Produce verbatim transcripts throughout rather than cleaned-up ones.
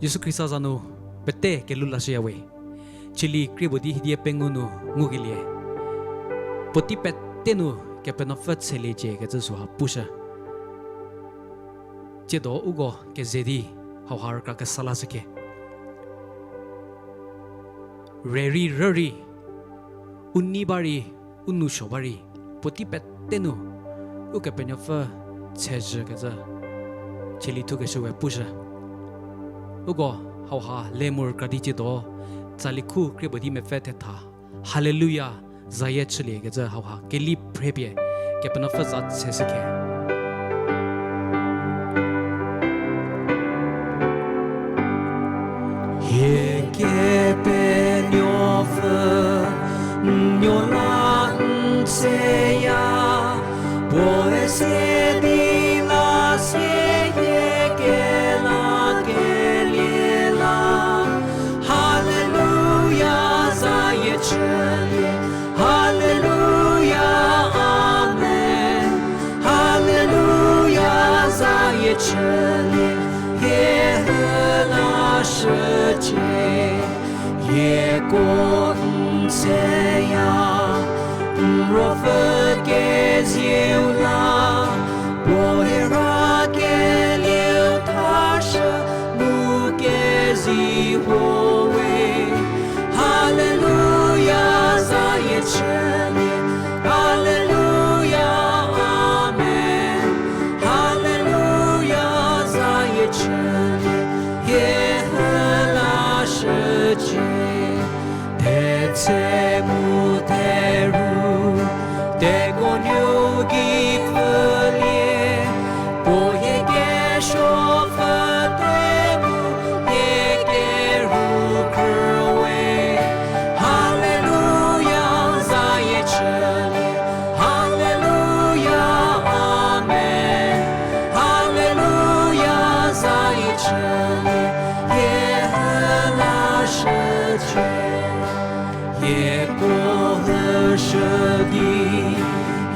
Jisu Khrista za nu pete kelhou lashüya we. Cheli krie puo di hiedie pengou nu ngukelie, puotei pete nu Kepenuopfü tshelie cie kecü süha pushü. Tsiedo uko keze di hauha rükra kesa lashüke. Rei rei rü rei, u nei ba rei, u nou suo ba rei, puotei pete nu Ukepenuopfü tshezhükecü cheli thukeshü we pushü. Uko hauha le mu rükra di tsiedo tsali khu krie puo di mepfü thetha, Haleluya, zayie chüliekecü hauha keli phrepie Kepenuopfü za tsheshükhe. Hie Kepenuopfü, n nuo la n tseya, puoe se di la sie hie kelakelie la. Haleluya, zayie chülie. Haleluya, amen. Haleluya, zayie chülie, hie hü lashücie. Hieko n tseya, n ruopfü kezieu la, puo hie rakelieu thashü mu kezi huo we. Haleluya, zayie chülie. Haleluya, amen. Haleluya, zayie chülie, hie hü lashücie. Thetse mu theru, tekuonuo gei pfülie, puo hie kesuo pfü te mu hie keru khrü we. Haleluya, zayie chülie. Haleluya, amen. Haleluya, zayie chülie, hie hü lashücie. Hieko hüshü di,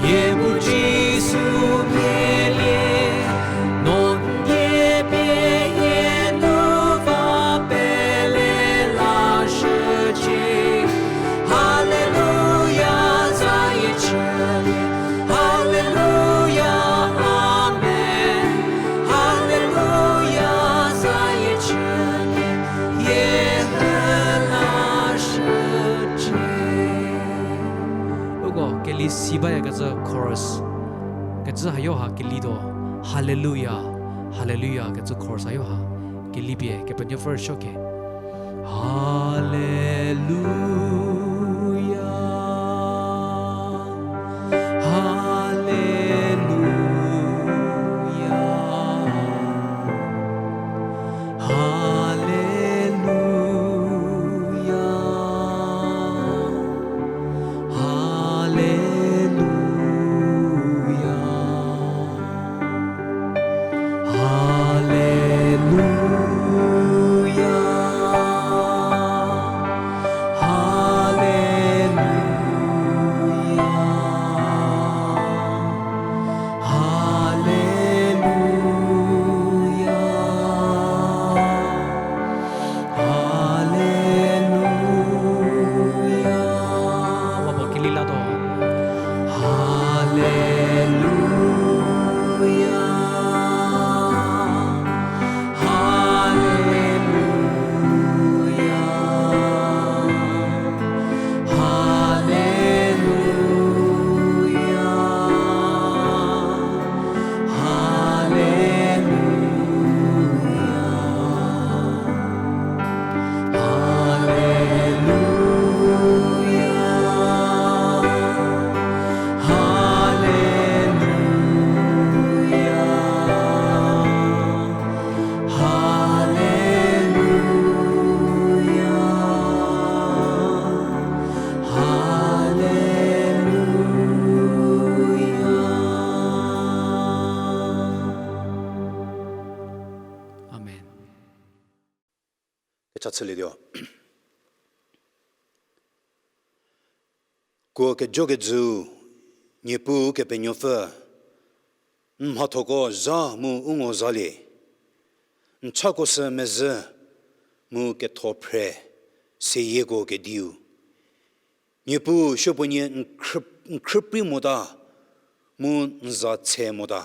hie bu Jisu mhielie, no n die pie hie nu va pele lashücie. Haleluya, zayie chülie. Haleluya, amen. Haleluya, zayie chülie, hie hü lashücie. Uko keli si bayakecü chorus kecü hayo ha kelituo, Haleluya, Haleluya kecü chorus hayo ha kelipie Kepenuopfü rüsuoke. Haleluya, Haleluya, Haleluya, Haleluya. Haleluya. Haleluya. Haleluya. Haleluya. Wa bo keli la do. Haleluya. Haleluya. Haleluya. Haleluya. Haleluya. Haleluya. Haleluya. Haleluya. Amen. Kecha chülietuo. Kuo kejokejüu, Niepuu Kepenuopfü, n mhathoko zha mu u ngo zalie. N chako sü mezhü, mu ketho phre, seyieko kediu. Niepuu supuonie n khrü-, n khrüprei mota, mu n za tse mota.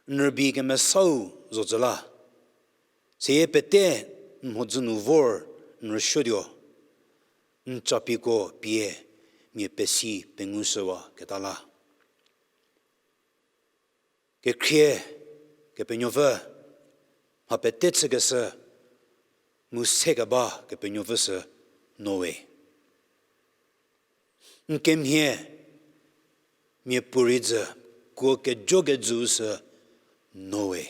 N rübei kemesau zocü la. Seyie pete n mhodzü nu vor n rüsuotuo. N capiko pie mia pesi pengushüwaketa la. Kekhrie, Kepenuopfü, mha pete chükeshü, mu sekeba Kepenuopfü sü no we. N kemhie, miapuorei dzü, kuo kejokejüu sü no we,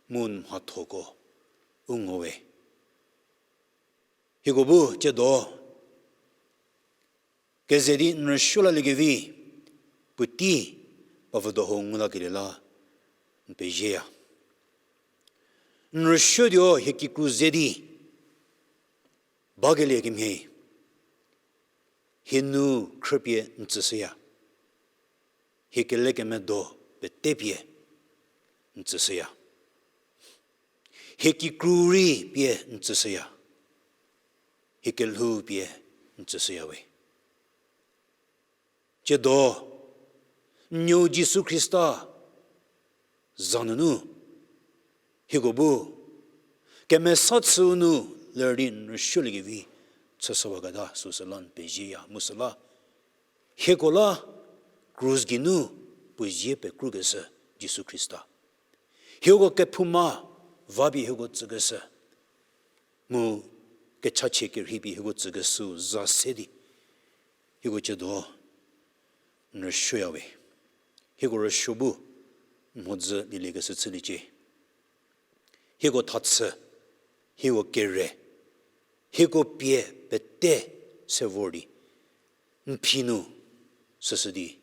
mu n mhathoko u ngo we. Hieko bu tsiedo, keze di n rüsuo laliekevi, puotei, ba vüdo ho ngu lakelie la, n pezieya. N rüsuotuo hie kikru ze di, bakelie kemhie, hie nu khrüpie n tsüshüya. Hie kelekemedo pete pie n tsüshüya. Hie kikru rei pie n tsüshüya. Hie kelhou pie n tsüshüya we. Tsiedo, n nuou Jisu Khrista za nunu, hieko bu, kemesa chüu nu ler di n rüsuoliekevi, chüshüwaketa süsü la n pezieya mu süla, hieko la, krus geinu, puo zie pekrukeshü Jisu Khrista. Hieko kephouma, vapie hieko tsükeshü. Mu kechachie kerhei pie hieko tsükeshüu za se di, hieko tsiedo n rüsuoya we. Hieko rüsuo bu n mhodzü lieliekeshü chüliecie. Hieko thachü, hieko kere, hieko pie pete se vor di, n phi nu süshü di,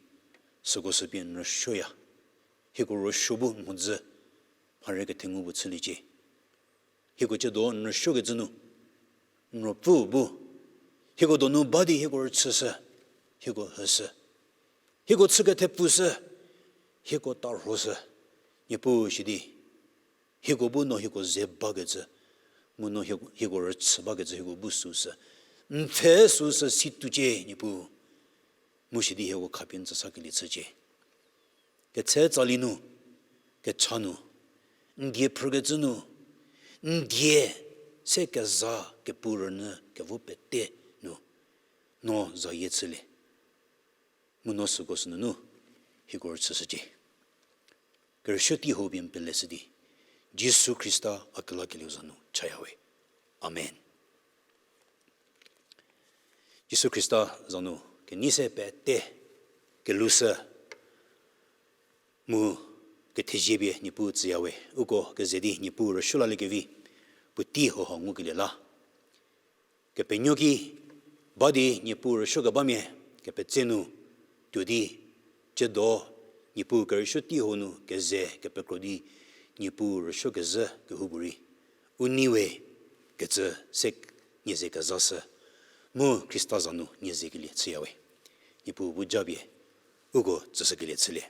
süko sü pie n rüsuoya. Hieko rüsuo bu n mhodzü mharei kethengu puo chüliecie. Hieko tsiedo n rüsuokecü nu, n Ruopfü bu, hieko donu ba di hieko rüchüshü, hieko hüshü, hieko chükethepfushü, hieko tarhoshü, Niepuu sidi, hieko bu no hieko ze bakecü, mu no hieko, hieko rüchü bakecü hieko bu süsü, n pfhe süsü si tucie Niepuu, mu sidi hieko khapie n tsüsakelie chücie. Ketse tsali nu, kecha nu, n die phrükecü nu, n die se keza kepu rünyü kevo pete nu, no zayie chülie. Mu no süko sünunu, hieko rüchüshücie. Kerüsuo tei hau pie n peleshü di, Jisu Khrista a kelakelieu za nu chaya we. Amen. Jisu Khrista za nu kenei se pete kelushü mu kethezie pie Niepuu tsüya we. Uko keze di Niepuu rüsuo laliekevi puotei hauha ngukelie la. Kepenuo ki ba di Niepuu rüsuokebamia kepetse nu tuo di, tsiedo Niepuu kerüsuo tei hau nu keze kepekro di Niepuu rüsuokezhü kehoupuorei u nei we kecü se nie ze kezashü, mu Khrista za nu nie zekelie chüya we. Niepuu bu japie uko tsüshükelie chülie.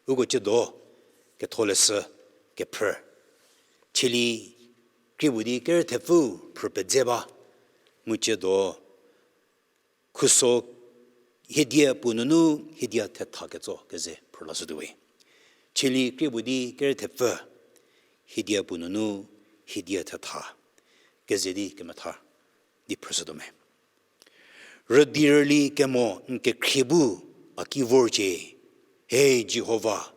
Uko tsiedo ketholeshü kephrü, Tsalie krie puo di kerü thepfü phrü pedze ba, mu tsiedo khuso hiedia puo nunu hiedia thetha ketso keze phrü lashütuo we. Tsalie krie puo di kerü thepfü, hiedia puo nunu hiedia thetha keze di kemetha di phrüshütuo me. Rüdi rüli kemo n kekhrie bu a ki vorcie, he Jihova,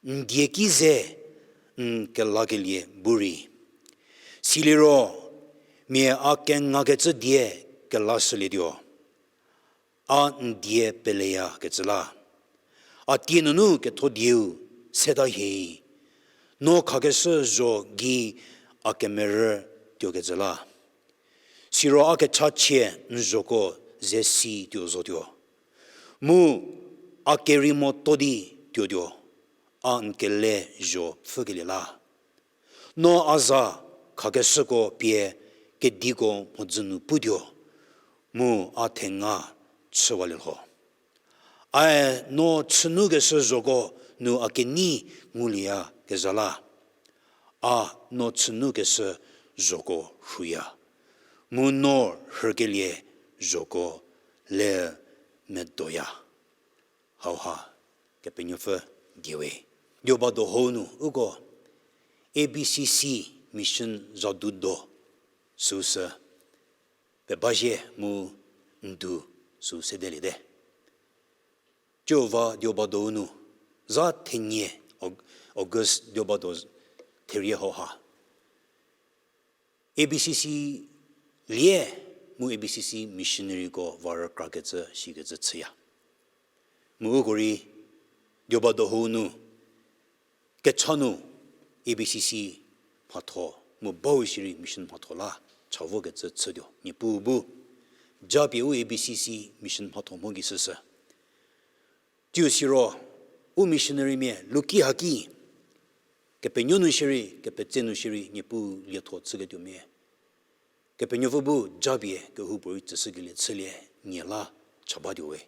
n die ki ze n kelakelie bu rei. Siliro, mia a kengakecü die kelashülietuo, a n die peleyakecü la. A tie nunu ketho dieu seta hie, no khakeshü zho gei a kemerü tuokecü la. Siro a kechachie n zhoko ze si tuo zotuo, mu a kerei moto di tuotuo, a n kele zho pfhükelie la. No a za khakeshüko pie kediko mhodzü nu putuo, mu a thenga chüwalie lho. Ae no chünukeshü zhoko nu a kenei ngulieyakezha la. A no chünukeshü zhoko rhuya, mu no rhükelie zhoko le medoya. Hauha Kepenuopfü diewe. Deobado hou nu uko A B C C mission zadu do süsü pebazhie mu ndu sü sedeliete. Ciu va Deobado nu, za thenie, Aug-, August Deobado therie hauha A B C C lie mu A B C C missionaryko va rükrakecü shikecü chüya. Mu uko rei Deobado hou nu kecha nu A B C C mhatho mu bau shierei mission mhatho la cha vokecü chütuo. Niepuu bu japie u A B C C mission mhatho mho gei süsü. Tiu siro u missionarymia luki haki Kepenuo nu shierei, kepetse nu shierei Niepuu lietho chüketuomia Kepenuopfü bu japie kehoupuorei tsüshükelie chülie nie la cha batuo we.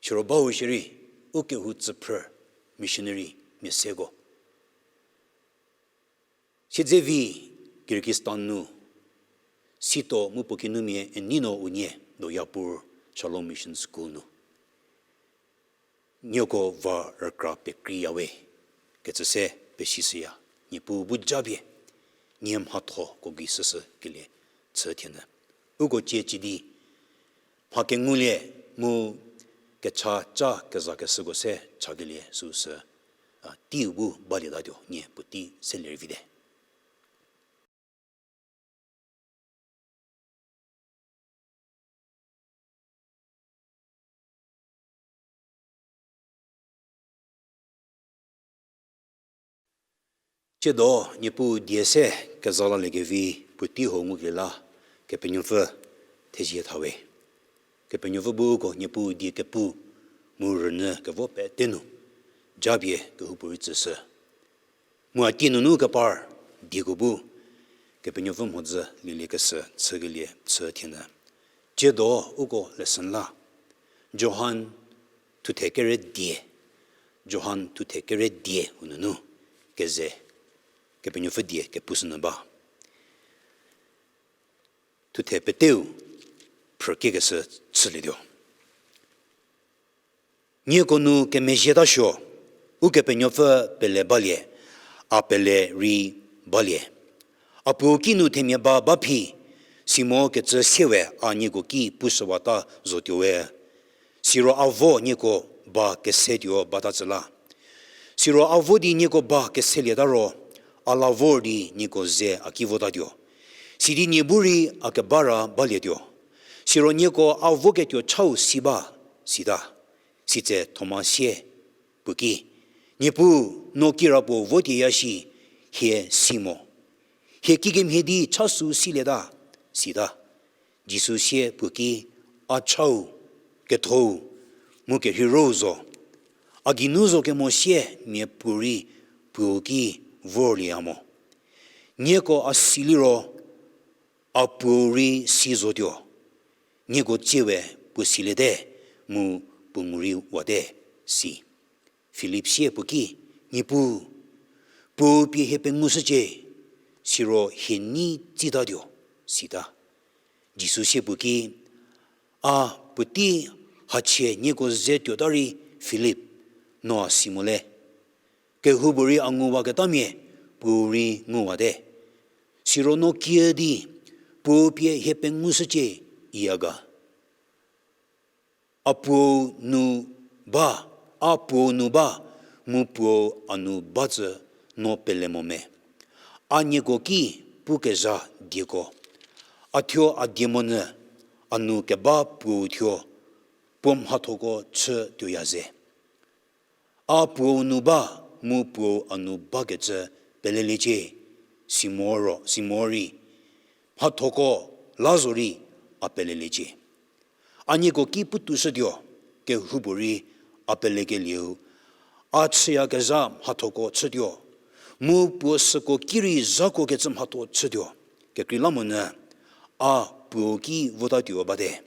Siro bau shierei u kehou tsüphrü missionary mia seko siedzevi Kyrgyzstan nu, sito mu puo kinumia eni no unie Doyapur Shalom Mission School nu nieko va rükra pekreiya we kecü se pesishüya. Niepuu bu japie nie mhathoko gei süsü kelie chü thienyü. Uko cie cidi mha kengulie mu kecha ca kezakeshüko se chakelie süsü, a, teiu bu balietatuo nie puotei selie rei vite. Tsiedo Niepuu die se keza laliekevi puotei hou ngukelie la Kepenuopfü thezie tha we. Kepenuopfü bu uko Niepuu die kepu mu rünyü kevo pete nu japie kehoupuorei tsüshü. Mu a tie nunu kepar dieko bu Kepenuopfü mhodzü lieliekeshü chükelie chü thienyü. Tsiedo uko lesson la Johan thuthe kere die, Johan thuthe kere die u nunu keze Kepenuopfü die kepushünyü ba. Thuthe peteu phrükiekeshü chülietuo. Nieko nu kemezhie tasuo, Ukepenuopfü pele balie, a pele rei balie. A Puo ki nu themia ba ba phi, simo kecü sie we a nieko ki pushüwata zotuo we. Siro a vo nieko ba kesetuo bata tsü la. Siro a vo di nieko ba keselieta ro, a la vor di nieko ze a ki votatuo. Sidi nie bu rei a kebara balietuo. Siro nieko a voketuo chau si ba, sita. Sitse Thoma sie puo ki, Niepuu, no kirapuo votieya shi, hie si mo. Hie kikemhie di cha sü silieta, sita. Jisu sie puo ki, a chau, kethou, mu kerheirou zo. A geinu zo kemo sie miapuorei Puo ki vorlieya mo. Nieko a si liro, a Puo rei si zotuo. Nieko tsiewe puo siliete, mu puo ngu rei wate, si. Filip sie puo ki, Niepuu, Puo pie hie pengushücie, siro hie nei tsitatuo, sita. Jisu sie puo ki, a puotei hachie nieko ze tuota rei Filip, no a si mo le. Kehoupuorei a nguwaketamia Puo rei nguwate. Siro no kie di, Puo pie hie pengushücie iya ga. A Puo nu ba, a Puo nu ba, mu Puo a nu ba tsü no pele mo me. A nieko ki pukezha dieko. A thuo a die monyü, a nu keba Puou thuo, puo mhathoko chü tuoya ze. A Puou nu ba, mu Puou a nu bakecü peleliecie, si moro, si morei, mhathoko la zorei a peleliecie. A nieko ki putushütuo, kehoupuorei a pelekelieu, a chüyakezha mhathoko chütuo, mu puo süko ki rei zhakuokecü mhatho chütuo, kekreilamonyü a Puou ki votatuo bate.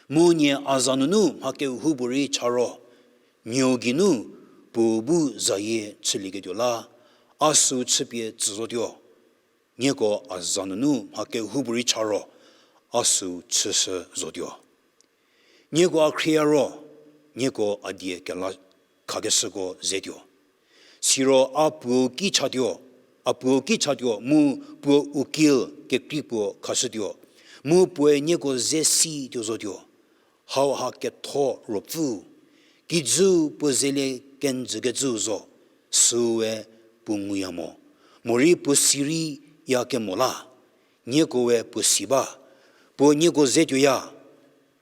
Mu nie a za nunu mha kehoupuorei cha ro, nuou geinu Puou bu zayie chülieketuo la, a süu chüpie tsü zotuo. nieko a za nunu mha kehoupuorei cha ro, a süu chüshü zotuo. Nieko a khrieya ro, nieko a die kela khakeshüko zetuo. Siro a puou ki chatuo, a puou ki chatuo mu puo ukil kekrei puo khashütuo, mu puoe nieko ze si tuo zotuo. Hauha ketho ruopfü, kijüu puo zelie kenjükecüu zo, süue puo nguya mo, morei puo sirei ya kemo la, nieko we puo si ba, puo nieko ze tuoya,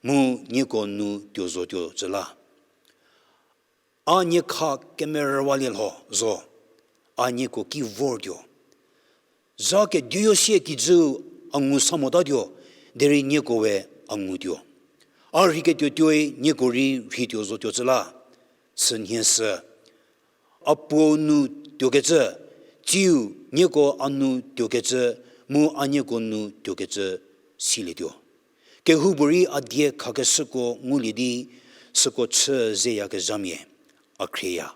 mu nieko nu tuo zotuo cü la. A niekha kemerüwalie lho zo, a nieko ki vortuo. Zha keduoyo sie kijüu a ngu sa motatuo, derei nieko we a ngutuo. A rheiketuo tuoi nieko rei rheituo zotuo cü la, sünhie sü, a puou nu tuokecü, tsiu nieko a nu tuokecü, mu a nieko nu tuokecü silietuo. Kehoupuorei a die khakeshüko ngulie di, süko chü zeyakezhamia a khrieya.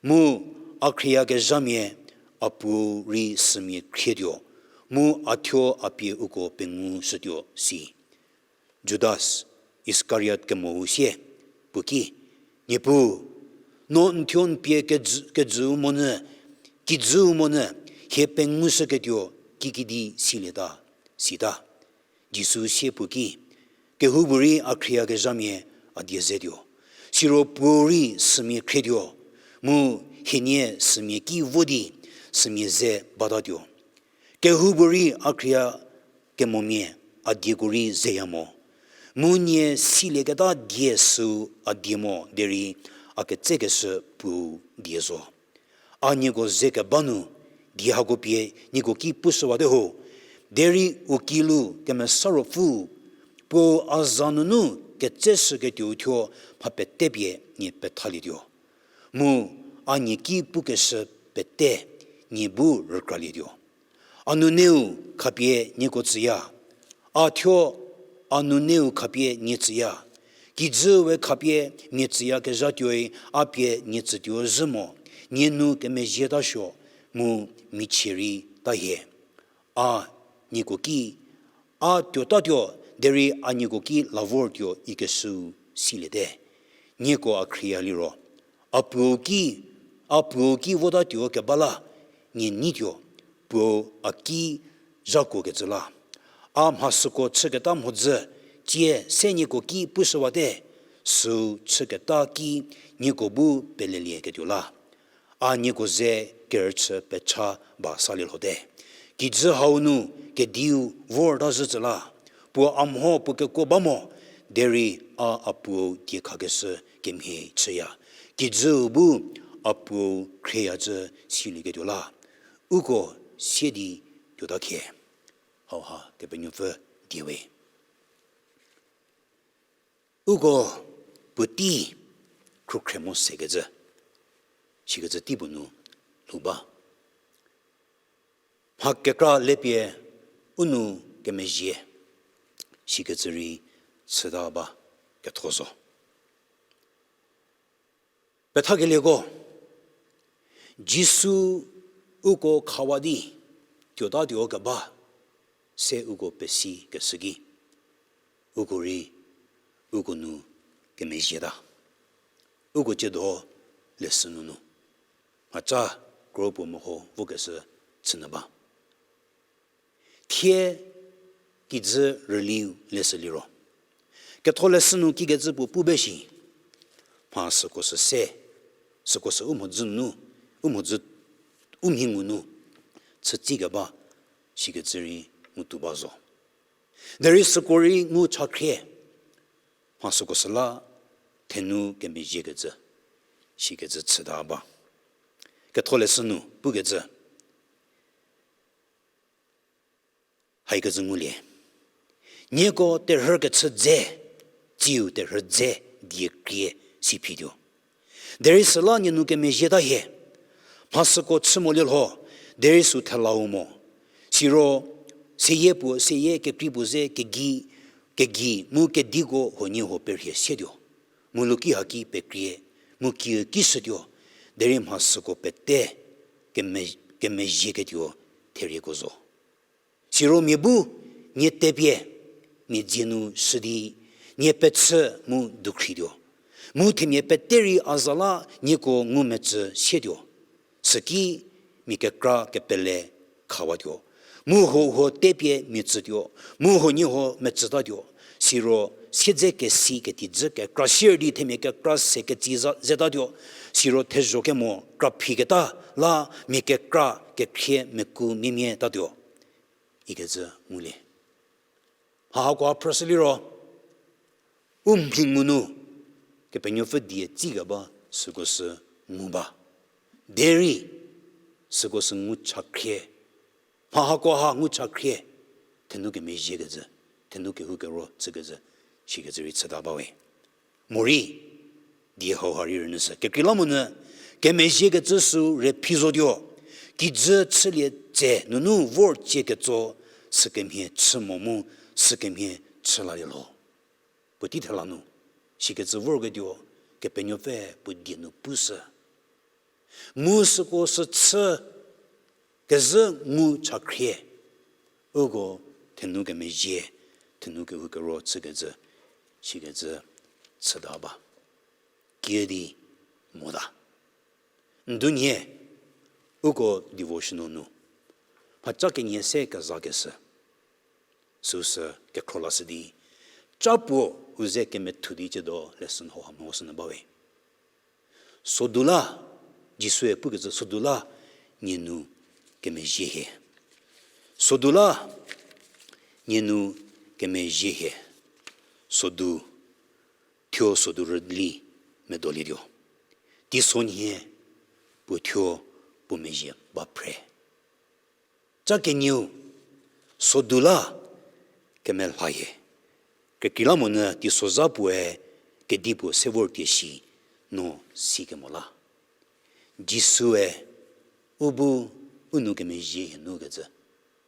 Mu a khrieyakezhamia a puou rei sümia khrietuo, mu a thuo a pie uko pengushütuo si. Judas Iskariot kemou sie puo ki, Niepuu, no n thuo n pie kejü, kejüu monyü, kijüu monyü, hie pengushüketuo kikidi silieta, sita. Jisu sie puo ki, Kehoupuorei a khrieyakezhamia a die zetuo, siro puou rei sümia khrietuo, mu hienie sümia ki vo di sümia ze batatuo. Kehoupuorei a khrieyakemomia a dieko rei zeya mo, mu nie silieketa die süu a die mo derei a ketsekeshü puou die zo. A nieko ze keba nu, die hako pie nieko ki pushüwate ho, derei u kilu Kemesa Ruopfü, puo a za nunu ketseshüketuou thuo mha pete pie nie pethalietuo. Mu a nie ki pukeshü pete nie bu rükralietuo. A nuneu khapie nieko tsüya, a thuo a nuneu khapie nie tsüya, kijüu we khapie nie tsüyakezha tuoi a pie nie tsütuo zhü mo, nie nu kemezhie tasuo, mu michie rei ta hie. A nieko ki, a tuotatuo, derei a nieko ki lavortuo ikeshüu siliete. Nieko a khrieya liro, a puou ki, a puou ki votatuo keba la, nie neituo, puou a ki zhakuokecü la. A mha süko chüketa mhodzü, tsie se nieko ki pushüwate, süu chüketa ki nieko bu pelelieketuo la. A nieko ze kerüchü pecha ba salie lhote. Kijü hau nu kediu vorta zhücü la, puo a mho puo kekuo ba mo, derei a a puou diekhakeshü kemhie chüya. Kijüu bu a puou khrieyacü silieketuo la. Uko sie di tuota khie. Hauha Kepenuopfü die we. Uko puotei khrükhrie mo sekecü, sikecü tei puo nu lhou ba. Mha kekra lepie u nu kemezhie, sikecü rei chüta ba ketho zo. Pethakelieko, Jisu uko khawa di tuotatuo keba se uko pesi keshü ki, uko rei uko nu kemezhieta. Uko tsiedo leshü nunu mhaca kro puo meho vokeshü chünyü ba. Thie kijü rüliu leshü liro, ketholeshü nu kikecü puo pu be shi, mha süko sü se, süko sü u mhodzü nu, u mhodzü, u mhi ngu nu chütsi keba, sikecü rei ngutuo ba zo. Derei süko rei ngu chakhrie, mha süko süla thenu kemezhiekecü, sikecü chüta ba. Ketholeshü nu pukecü haikecü ngulie. Nieko terhü kechü dze, tsiu terhü dze die krie si phituo. Derei süla nie nu kemezhieta hie, mha süko chü molie lho, derei sü thelau mo. Siro, seyie puo, seyie kekrei puo ze kegei, kegei mu kediko huoniehuo perhie sietuo. Mu luki haki pekrie, mu kiü ki shütuo, derei mha süko pete keme-, kemezhieketuo therieko zo. Siro mia bu nie tepie, mia dzie nu shü di, nie pechü mu dukhri tuo. Mu themia pete rei a za la nieko ngumetsü sie tuo. Süki mia kekra kepele khawatuo. Mu huo huo tepie mia tsütuo. Mu huo nie huo metsütatuo. Siro siedze kesi ketijü kekra sier di themia kekra se ketsi za- zetatuo. Siro thezho kemo kraphi keta la mia kekra kekhrie meku miemie tatuo. Ikecü ngulie. Mha hakoha phrüshü liro, u mhi ngu nu, Kepenuopfü die tsi keba süko sü ngu ba. Derei, süko sü ngu chakhrie. Mha hakoha ngu chakhrie. Thenou kemezhiekecü, thenou kehoukero chükecü, shikecü rei chüta bawe. Morei, die hauha rei rünyüshü. Kekreilamonyü, kemezhiekecü sü re phi zotuo. Kijü chülie tse nunu vor cie ketso, sükemhie chü mo mu, sükemhie chü lalie lho. Puotei thela nu, shikecü vorketuo, Kepenuopfü puo die nu pushü. Mu süko sü chü kezhü ngu chakhrie, uko thenou kemezhie, thenou kehoukero chükecü, shikecü chüta ba. Kiüdi mota. Ndunhie, uko devotional nu, mhaca kenie se kezakeshü, süsü kekhro lashü di, ca puo u ze kemethu di ciedo lesson hauha mehoshünyü bawe. Sodu la, Jisue pukecü sodu la, nie nu kemezhie hie. Sodu la, nie nu kemezhie hie. Sodu, thuo sodu rüli medolietuo. Teisonhie, puo thuo puo mezhie ba phre. Ca kenieu, sodu la kemelha hie. Kekreilamonyü teisozha puoe kedipuo se vor tie shi no sikemo la. Jisue u bu u nou kemezhie hie nukecü,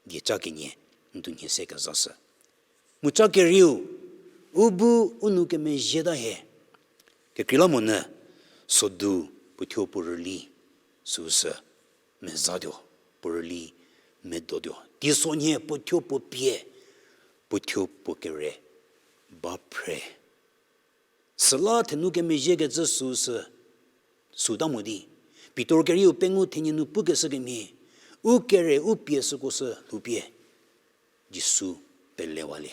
die ca kenie, ndunhie se kezashü. Mu ca kerieu, u bu u nou kemezhieta hie. Kekreilamonyü, sodu puo thuo puo rüli, süsü mezatuo, puo rüli medotuo. Teisonhie puo thuo puo pie, puo thuo puo kere, ba phre. Süla thenou kemezhiekecü süsü, süta mo di. Pitor kerieu pengou thenie nu pukeshü kemhie, u kere u pie süko sü lhoupie, Jisu pelewalie.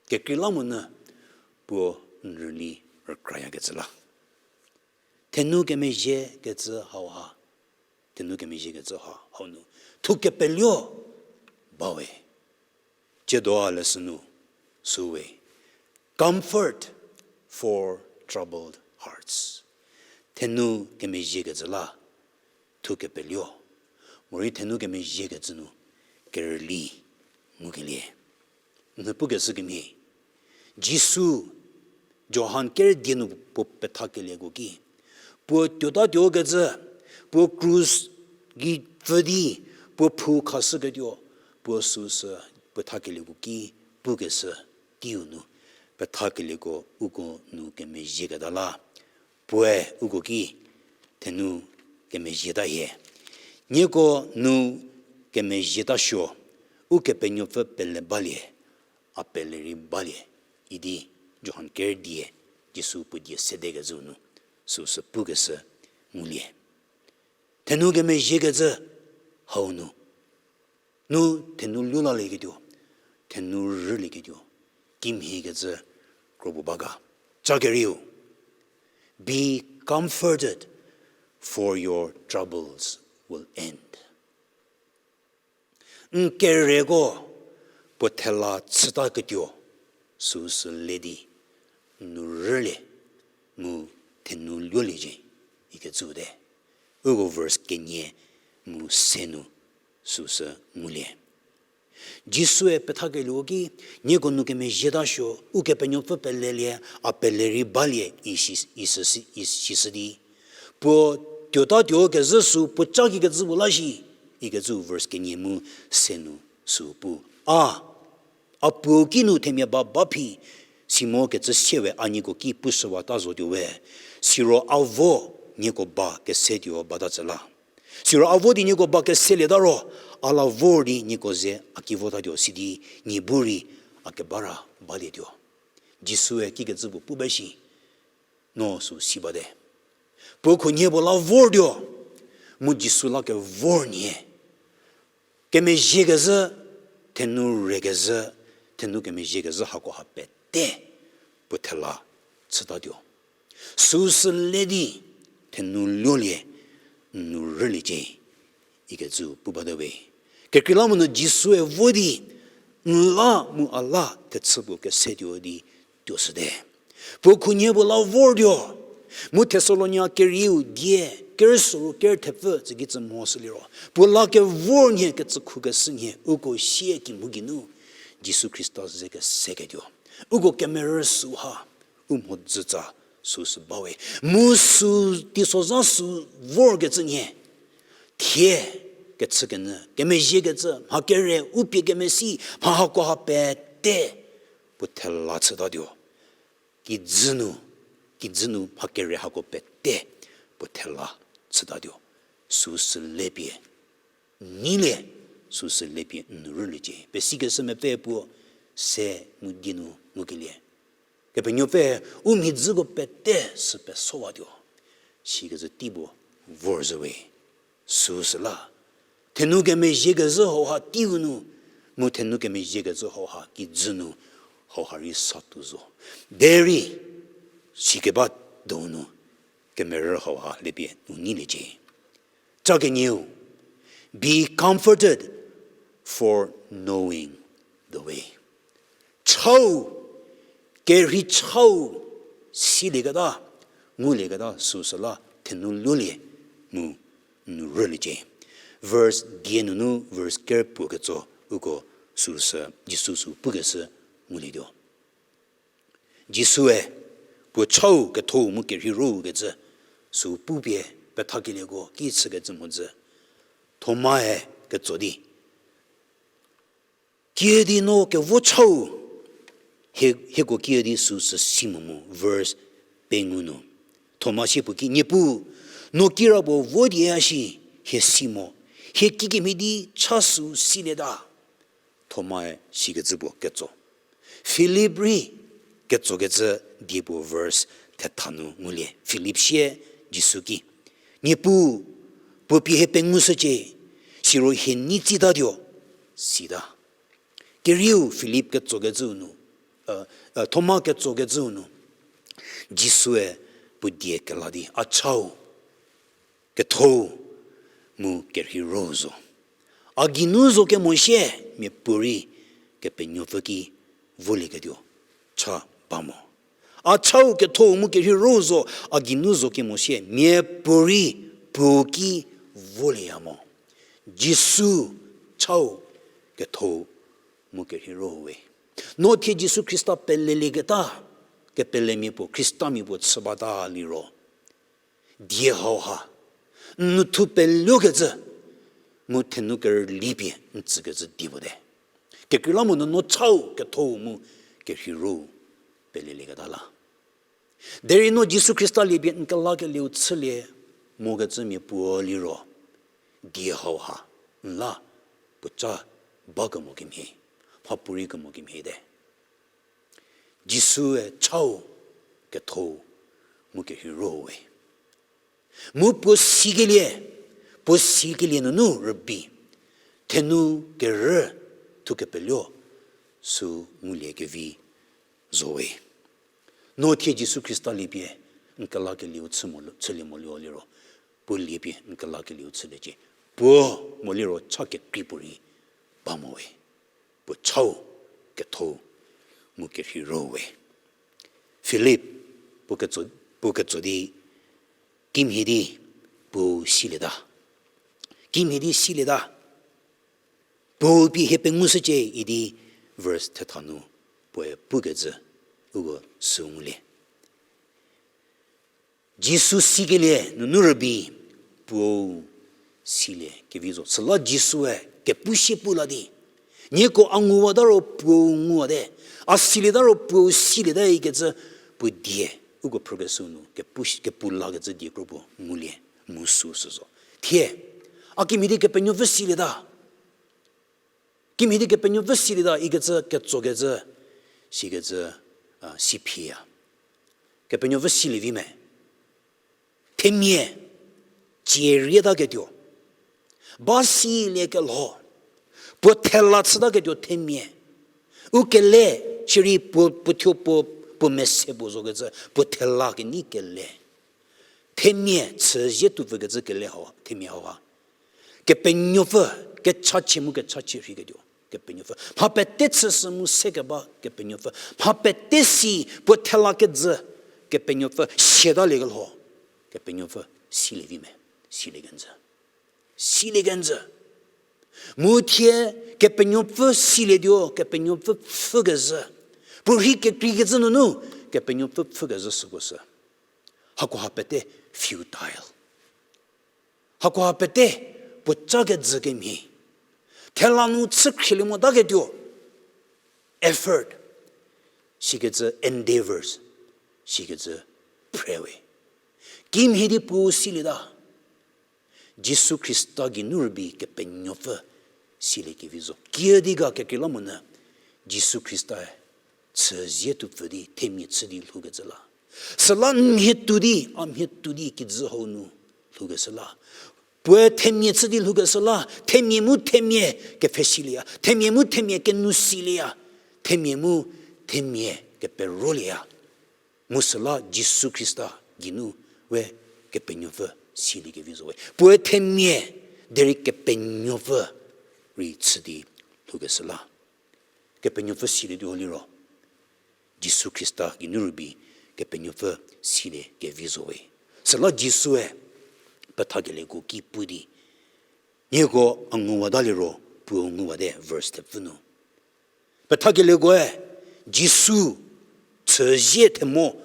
Kekreilamonyü puo n rüli rükrayakecü la. Thenou kemezhiekecü hauha, thenou kemezhiekecü ha hau nu, thu kepeluo bawe. Ciedoa lesson nu, süwe, comfort for troubled hearts. Thenou kemezhiekecü la, thu kepeluo. Morei thenou kemezhiekecü nu, kerüli ngukelie. N pukeshü kemhie, Jisu, Johan kerüdie nu puo pethakelieko ki, puo tuotatuokecü, puo krus gei pfü di, puo phou khashüketuo, puo süsü pethakelieko ki, pukeshü teiu nu, pethakelieko uko nu kemezhieketa la, puoe uko ki, thenou kemezhieta hie. Nieko nu kemezhieta suo, Ukepenuopfü pele balie, a pele rei balie, idi Johan kerüdie, Jisu puo die sedekecü nu, süsü pukeshü ngulie. Thenou kemezhiekecü hau nu, nu thenou lulalieketuo, thenou rülieketuo, kimhiekecü kropuo ba ga. Ca kerieu, be comforted, for your troubles will end. N kereko puo thela chütaketuo, süsü le di, n nou rülie, mu thenou luoliecie, ikecü te. Uko verse kenie mu se nu süsü ngulie. Jisue pethakelieko ki, nieko nu kemezhieta suo, Ukepenuopfü pelelie, a pele rei balie, isi, isi, isishü di. Puo tuotatuokecü sü puo ca kikecü puo la shi, ikecü verse kenie mu se nu sü pu. A, a puo ki nu themia ba ba phi, simo kecü siewe a nieko ki pushüwata zotuowe, siro a vo nieko ba kesetuo bata tsü la. Siro a vo di nieko ba keselieta ro, a la vor di nieko ze a ki votatuo sidi, nie bu rei a kebara balietuo. Jisue kikecü puo pu ba shi, no sü si bate. Puo khunhie puo la vortuo, mu Jisu la kevor nhie. Kemezhiekezhü, thenu rekezhü, thenu kemezhiekezhü hakoha pete puo thela chütatuo. Süsü le di thenu luolie, n nu rüliecie, ikecü pu bate we. Kekreilamonyü Jisue vo di, n la mu a la thechü puo kesetuo di tuoshüte. Puo khunhie puo la vortuo, mu Thessalonia kerieu die, kerüsoru kerü thepfü tsükicü mhoshü liro, puo la kevor nhie kecükhukeshü nhie uko sie kimhou geinu Jisu Khrista ze keseketuo. Uko kemerü süha, u mhodzütsa süsü bawe. Mu sü teisozha sü vorkecü nhie. Thie kechükenyü, kemezhiekecü, mha kere, u pie kemesi, mha hakoha pete puo thela chütatuo. Kijü nu, kijü nu mha kere hako pete puo thela chütatuo. Süsü le pie, neilie, süsü le pie n nu rüliecie. Pesikeshü mepfü puo se mu die nu ngukelie. Kepenuopfü u mhidzüko pete sü pesowatuo. Sikecü tei puo vorzhüwe. Süsüla, thenu kemezhiekezhü hauha teiu nu, mu thenu kemezhiekezhü hauha kijü nu, hauha rei satuo zo. Derei, sikeba donu, kemerü hauha lepie nu neiliecie. Ca kenieu, be comforted for knowing the way. Chau, kerhei chau, silieketa, ngulieketa süsüla thenu lulie mu nu rüliecie. Verse die nunu verse ker puo ketso uko süsü, Jisu sü pukeshü ngulietuo. Jisue puo chau kethou mu kerhei rou kecü sü pupie pethakelieko ki chükecü mhodzü. Thomae ketso di, Kiüdi no kevo chau, hie, hieko kiüdi süsü si mo mo, verse pengou nu. Thoma sie puo ki, Niepuu, no kirapuo vo di a shi, hie si mo, hie kikemhie di cha sü silieta. Thomae sikecü puo ketso. Philip rei ketsokecü die puo verse thetha nu ngulie. Philip sie Jisu ki, Niepuu, puo pie hie pengushücie, siro hie nei tsitatuo, sita. Kerieu Philip ketsokecüu nu, Thoma ketsokecüu nu, Jisue puo die kela di, A chau, kethou mu kerhei rou zo. A geinu zo kemo sie, miapuorei Kepenuopfü ki volieketuo cha ba mo. A chau kethou mu kerhei rou zo, a geinu zo kemo sie, miapuorei puo ki volieya mo. Jisu chau kethou mu kerhei rou we. No thie Jisu Khrista pelelieketa, kepelemia puo, Khristamia puo chü bata liro, die hauha n nuthu peluokecü, mu thenu kerüli pie n tsükecü die puo te. Kekreilamonyü no chau kethou mu kerhei rou pelelieketa la. Derei no Jisu Khrista lie pie n kelakelieu chülie mokecü mia puo liro, die hauha n la puoca bakemo kemhie, mhapuorei kemo kemhie te. Jisue chau kethou mu kerhei rou we. Mu puo sikelie, puo sikelie nunu rübei, thenu kerü thukepeluo sü ngulie kevi zo we. No thie Jisu Khrista lie pie n kelakelieu chü mo, chülie mo liro, puo lie pie n kelakelieu chüliecie. Puo mo liro cha kekrei puorei ba mo we. Puo chau kethou mu kerhei rou we. Philip puo ketso, puo ketso di, kimhie di puo silieta. Kimhie di silieta. Puo pie hie pengushücie idi verse thetha nu puoe pukecü uko sü ngulie. Jisu sikelie nunu rübei puou silie kevi zo. Süla Jisue kepu sie pu la di, nieko a nguwata ro puou nguwate, a silieta ro puou silieta ikecü puo die, uko phrükeshü nu kepu, kepu lakecü die kro puo ngulie, mu süsü zo. Thie A kimhie di Kepenuopfü silieta. Kimhie di Kepenuopfü silieta ikecü ketsokecü, sikecü, a, si phiya. Kepenuopfü silie vi me. Themia, cie rietaketuo. Ba siliekelho. Puo thela chütaketuo themia. U kele, shierei puo, puo thuo puo, puo mese puo zokecü, puo thela kenei kele. Themia chüzie tuopfükecü kele hau, themia hau ha. Kepenuopfü, kechachie mu kechachie rheiketuo Kepenuopfü. Mha pete chüshü mu sekeba Kepenuopfü. Mha pete si puo thela kejü Kepenuopfü, siataliekelho Kepenuopfü, silie vi me, silie kenjü. Silie kenjü. Mu thie Kepenuopfü silietuo, Kepenuopfü pfhükezhü. Puo rhei kekreikecü nunu, Kepenuopfü pfhükezhü süko sü. Hakoha pete futile. Hakoha pete puo ca kejü kemhie. Thela nu chü khrielie motaketuo. Effort. Sikecü endeavors. Sikecü prayer we. Kimhie di puo silieta. Jisu Khrista geinu rübei Kepenuopfü siliekevi zo. Kiüdi ga kekreilamonyü Jisu Khrista-e chüzie tuopfü di themia chü di lhoukecü la. Süla n mhie tuo di, a mhie tuo di kijü hau nu lhoukeshü la. Puoe themia chü di lhoukeshü la, themia mu themia kepfhesilieya, themia mu themia kenou silieya, themia mu themia keperolieya. Mu süla Jisu Khrista geinu we Kepenuopfü siliekevi zo we. Puoe themia derei Kepenuopfü rei chü di lhoukeshü la. Kepenuopfü silietuo liro, Jisu Khrista geinu rübei Kepenuopfü siliekevi zo we. Süla Jisue pethakelieko ki pu di, nieko a nguwata liro, puo nguwate verse thepfü nu. Pethakeliekoe Jisu chüzie themo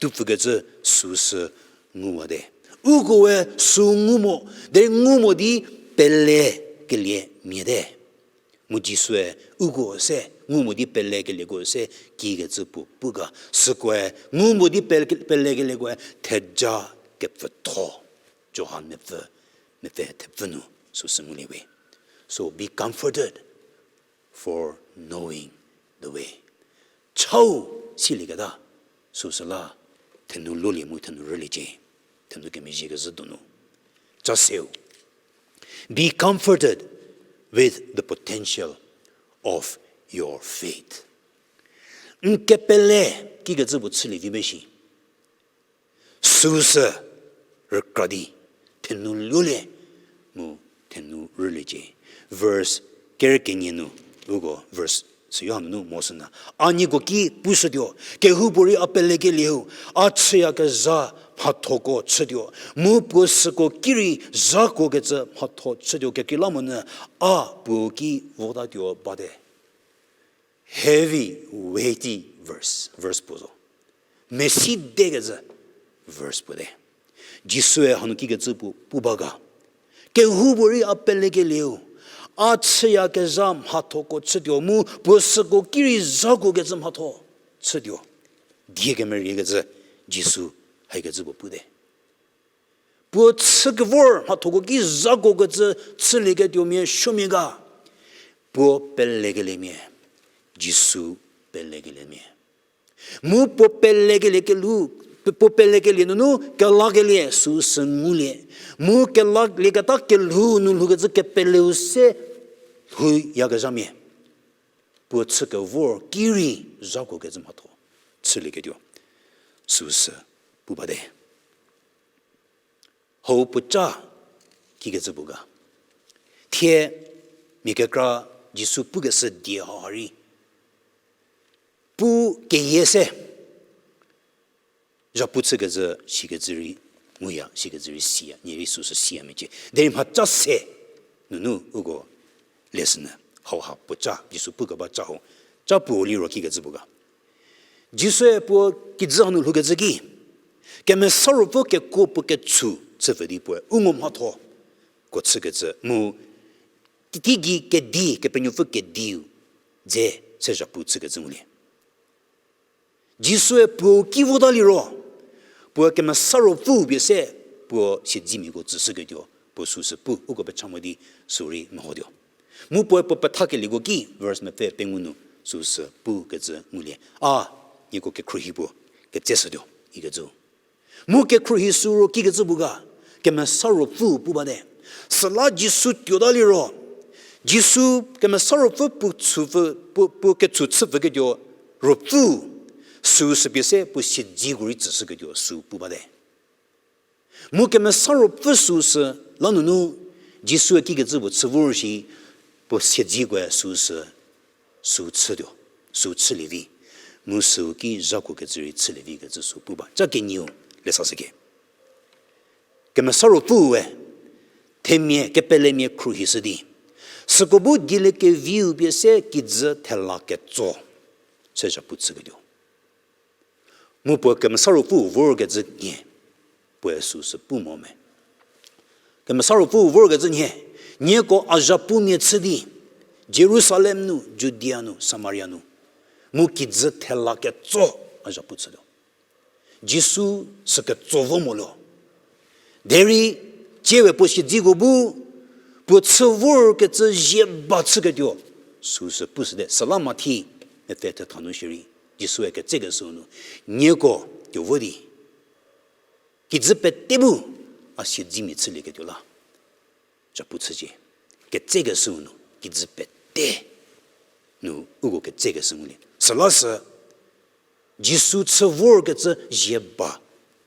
tuopfükecü süsü nguwate. Ukoe sü ngu mo, derei ngu mo di pelekelie miate. Mu Jisue uko se ngu mo di pelekelieko se kikecü puo pu ga. Sükoe ngu mo di pele-, pelekelieko theja kepfütho. Johan mepfü, mepfü thepfü nu süsü ngulie we. So be comforted for knowing the way. Chau silieketa, süsüla thenou lolie mu thenou rüliecie, thenou kemezhie kezhü donu. Cha seu. Be comforted with the potential of your faith. N kepele kikecü puo chülie vi ba shi. Süsü rükra di, thenou lolie, mu thenou rüliecie. Verse kerü kenie nu, uko verse süyo hanunu mo sünyü. A nieko ki pushütuo, kehoupuorei a pelekelieu, a chüyakezha mhathoko chütuo, mu puo süko ki rei zhakuokecü mhatho chütuo kekreilamonyü a puo ki votatuo bate. Heavy, weighty verse, verse puo zo. Mesidekecü verse puo te. Jisue hanu kikecü puo pu ba ga. Kehoupuorei a pelekelieu, a chüyakezha mhathoko chütuo mu puo süko ki rei zhakuokecü mhatho chütuo. Die kemeriekecü Jisu haikecü puo pu te. Puo chükevor mhathoko ki zhakuokecü chülieketuomia supuomia ga. Puo pelekeliemia. Jisu pelekeliemia. Mu puo pelekelie kelhou, puo pelekelie nunu kelakelie süsü ngulie. Mu kelalieketa kelhou nu lhoukecü kepeleu se lhouyakezhamia. Puo chükevor ki rei zhakuokecü mhatho chülieketuo süsü pu bate. Hau puoca kikecü puo ga. Thie mia kekra Jisu pukeshü die hau ha rei pu keyie se zhapu chükecü sikecü rei nguya, sikecü rei siya, nie rei süsü siya mecie. Derei mhaca se nunu uko lesson hauha puoca, Jisu pukeba ca hau. Ca puo liro kikecü puo ga. Jisue puo kijü hanu lhoukecü ki, Kemesa Ruopfü kekuo puo ketshu chüpfü di puoe u ngo mhathoko chükecü mu, teigei kedi, Kepenuopfü kediu dze se zhapu chükecü ngulie. Jisue puo ki vota liro, puo Kemesa Ruopfüu pie se puo siedzemiako tsüshüketuo Puo süsü pu, uko pecha mo di sürei mehotuo. Mu puoe puo pethakelieko ki, verse mepfü pengou nu süsü pukecü ngulie. A, nieko kekhruohi puo ketseshütuo, ikecü. Mu kekhruohi sü ro kikecü puo ga, Kemesa Ruopfü pu bate. Süla Jisu tuota liro, Jisu Kemesa Ruopfü puo, puo ketsu chüpfüketuo Ruopfü, süsü pie se puo siedziko rei tsüshüketuo sü pu bate. Mu Kemesa Ruopfü süsü la nunu, Jisue kikecü puo chü vor shi, puo siedzikoe süsü, sü chütuo, sü chülie vi. Mu süu ki zhakuokecü rei chülie vi kecü sü pu ba. Ca kenieu, lesa shüke. Kemesa Ruopfüe, themia, kepelemia khruohishü di. Süko bu dieliekeviu pie se kijü thela ketso. Se zhapu chüketuo. Mu puoe Kemesa Ruopfü vorkecü nhie, puoe süsü pu mo me. Kemesa Ruopfü vorkecü nhie, nieko a zhapumia chü di, Jerusalem nu, Judia nu, Samaria nu, mu kijü thela ketso a zhapu chütuo. Jisu sü ketso vo moluo. Derei, tsiewe puo siedziko bu, puo chü vorkecü zie ba chüketuo, süsü pushüte, süla Mathi, mepfü thetha nu shierei, Jisue ketsekeshüu nu, nieko tuo vo di, kijü pete bu, a siedzimia chülieketuo la. Zhapu chücie. Ketsekeshüu nu, kijü pete nu uko ketsekeshü ngulie. Süla sü, Jisu chü vorkecü zie ba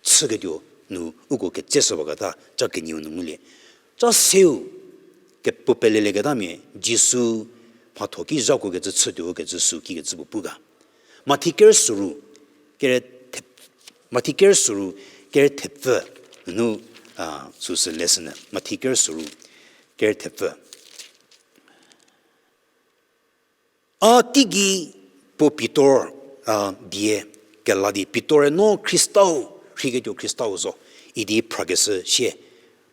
chüketuo nu uko ketseshüwaketa ca kenieu nu ngulie. Ca seu, kepu pelelieketamia Jisu mhatho ki zhakuokecü chütuo kecü sü kikecü puo pu ga. Mathi ker süru, kere the-, Mathi ker süru, kere thepfü, nu, a, süsü lesson nu. Mathi ker süru, kere thepfü. A teigei puo Pitor, a, die kela di Pitor-e no Khristau, rheiketuo Khristau zo, idi phrakeshü sie,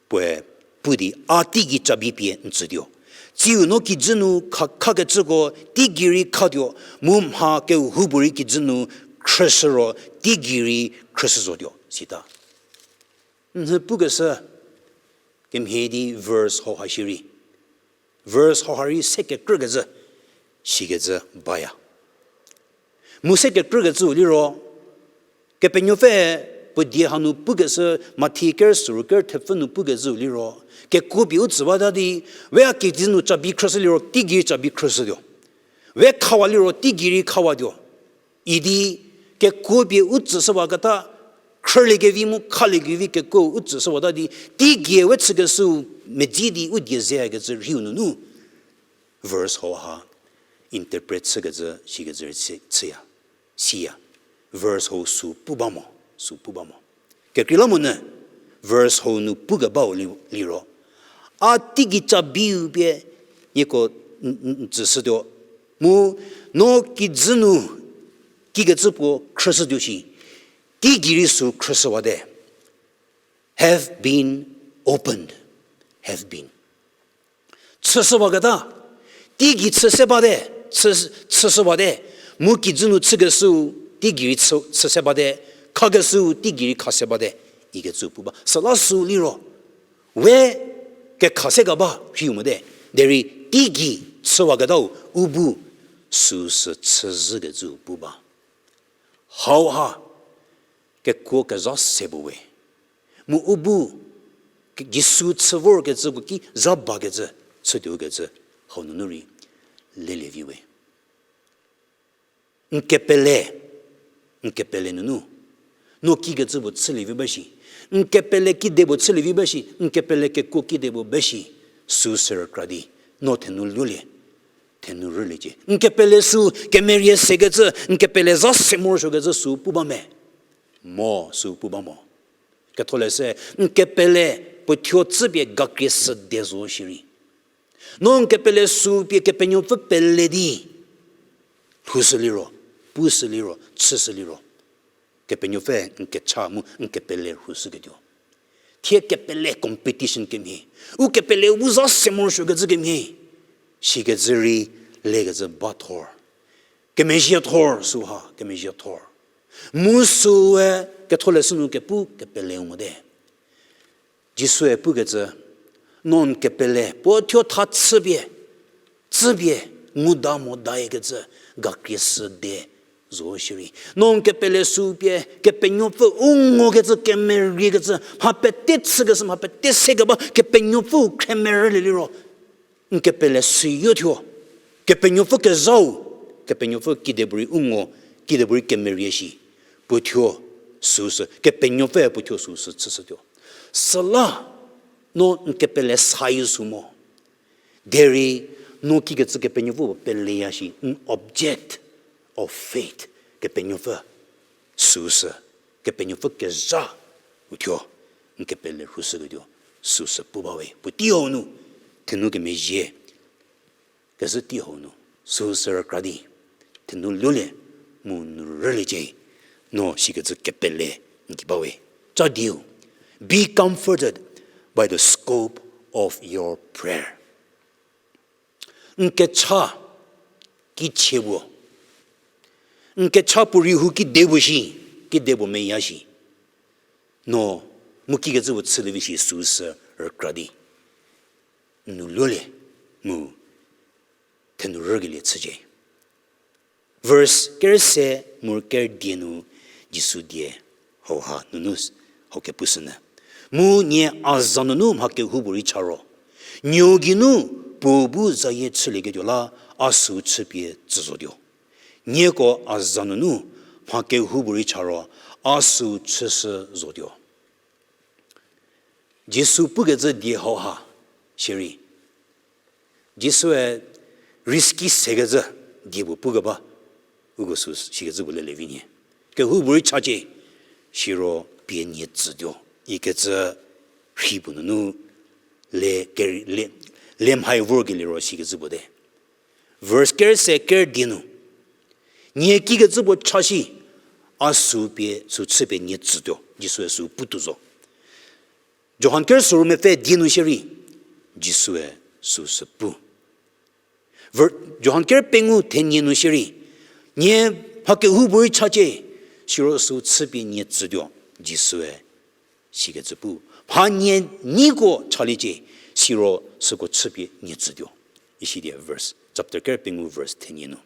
puoe pu di a teigei cabi pie n tsütuo. Tsiu no kijü nu kha-, khakecüko teigei rei khatuo, mu mha kehoupuorei kijü nu khrüshü ro teigei rei khrüshü zotuo, sita. Nhü pukeshü, kemhie di verse hauha shierei. Verse hauha rei se kekrükecü, sikecü baya. Mu se kekrükecüu liro, Kepenuopfü puo die hanu pukeshü, Mathi ker süru ker thepfü nu pukecüu liro, kekuo pie u tsü bata di, we a kijü nu cabi khrüshü liro, teigei cabi khrüshütuo. We khawa liro, teigei rei khawatuo. Idi kekuo pie u tsüshüwaketa, khrüliekevi mu khaliekevi kekuo u tsüshüwata di, teigei we chükeshüu medzi di u die zeyakecü rhiu nunu. Verse hauha interpret chükecü, sikecü rei chü-, chüya, siya. Verse hau sü pu ba mo, sü pu ba mo. Kekreilamonyü, verse hau nu pukebau li-, liro. A teigei cabiu pie nieko n-, n-, n-, tsüshütuo. Mu no kijü nu kikecü puo khrüshütuo shi. Teigei rei sü khrüshüwate. Have been opened. Have been. Chüshüwaketa, teigei chü se bate, chü, chüshüwate, mu kijü nu chükeshüu, teigei rei chü, chü se bate, khakeshüu, teigei rei kha se bate, ikecü pu ba. Süla sü liro, we kekha se keba rhiu mote, derei teigei chüwaketau u bu süsü chüzhükecü pu ba. Hauha, kekuo kezha se puo we. Mu u bu, ke-, Jisu chü vorkecüko ki zha bakecü, chütuokecü, hau nunu rei, lelie vi we. N kepele, n kepele nunu. No kikecü puo chülie vi ba shi. N kepele kide puo chülie vi ba shi. N kepele kekuo kide puo ba shi. Süsü rükra di. No thenu lulie. Thenu rüliecie. N kepele sü kemerie sekecü, n kepele za se morosuokecü sü pu ba me. Mo, sü pu ba mo. Ketholeshü, n kepele puo thuo tsüpie gakrie sü de zo shierei. No n kepele sü pie Kepenuopfü pele di. Lhoushü liro, pushü liro, chüshü liro. Kepenuopfü n kecha mu n kepele lhoushüketuo. Thie kepele competition kemhie. U kepele u za se morosuokecü kemhie. Sikecü rei lekecü ba thor. Kemezhie thor süha, kemezhie thor. Mu süe ketholeshü nu kepu kepele u mote. Jisue pukecü, No n kepele puo thuo tha chüpie, chüpie, nguda moda ikecü, gakrie sü de zo shierei. No n kepele sü pie, Kepenuopfü u ngokecü, kemeriekecü, mha pete chükeshü, mha pete sekeba, Kepenuopfü u khremerülie liro. N kepele süyo thuo. Kepenuopfü kezhau, Kepenuopfü kidepuorei u ngo, kidepuorei kemerie shi. Puo thuo süsü, Kepenuopfü puo thuo süsü chüshütuo. Süla, no n kepele sayi sü mo. Derei, no kikecü Kepenuopfü peleya shi, n object of faith, Kepenuopfü süsü, Kepenuopfü kezha, u thuo, n kepele rhushüketuo, süsü pu bawe. Puotei hau nu, thenu kemezhie, kezhü tei hau nu, süsü rükra di, thenu lulie, mu nu rüliecie, no shikecü kepele n ki bawe. Cha diu, be comforted by the scope of your prayer. N kecha kichie puo. N kecha puo rei hu kide puo shi, kide puo meya shi. No, mu kikecü puo chülie vi shi süsü rükra di. N nu lulie, mu thenu rükelie chücie. Verse kerü se mu kerü die nu Jisu die hauha nunu hau kepushünyü. Mu nie a za nunu mha kehoupuorei cha ro, nuo geinu puo bu zayie chülieketuo la a süu chüpie tsü zotuo. Nieko a za nunu mha kehoupuorei cha ro a süu chüshü zotuo. Jisu pukecü die hauha shierei. Jisue risky sekecü die puo pukeba, uko sü shikecü puo lele vi nie. Kehoupuorei chacie, siro pie nie tsütuo ikecü rhi puo nunu le, le, le mhai vorkelie ro shikecü puo te. Verse kerü se kerü die nu. Nie kikecü puo cha shi, a süu pie, süu chüpie nie tsütuo, Jisue süu putuo zo. Johan kerü soru mepfü die nu shierei, Jisue süsü pu. Johan kerü pengou thenie nu shierei, nie mha kehoupuorei chacie, siro süu chüpie nie tsütuo, Jisue sikecü pu. Mha nie neiko chaliecie, siro süko chüpie nie tsütuo. Isidie verse, chapter kerü pengou verse thenie nu.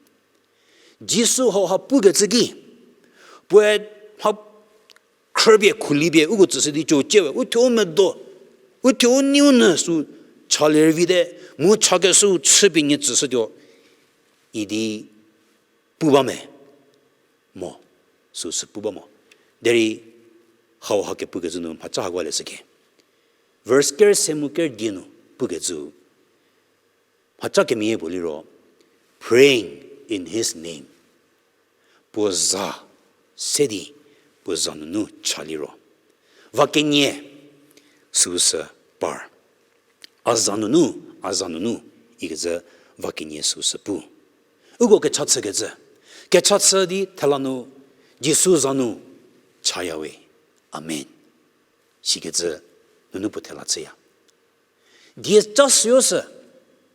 Jisu hauha pukecü ki, puoe mha khrüpie khulipie uko tsüshü di cho ciewe, uthuo u medo, uthuo u neiu nyü süu chalie rüvite, mu chakeshüu chüpie nie tsüshütuo, idi pu ba me, mo, süsü pu ba mo. Derei hauha kepukecü nu mhaca hakoa leshüke. Verse kerü se mu kerü die nu pukecü. Mhaca kemeyie puo liro, praying in his name. Puo za se di, puo za nunu cha liro. Va kenie süsü par. A za nunu, a za nunu, ikecü va kenie süsü pu. Uko kecha chükecü. Kecha chü di thela nu, Jisu za nu chayawe. Amen. Sikecü nunu puo thela chüya. Die ca süyo sü,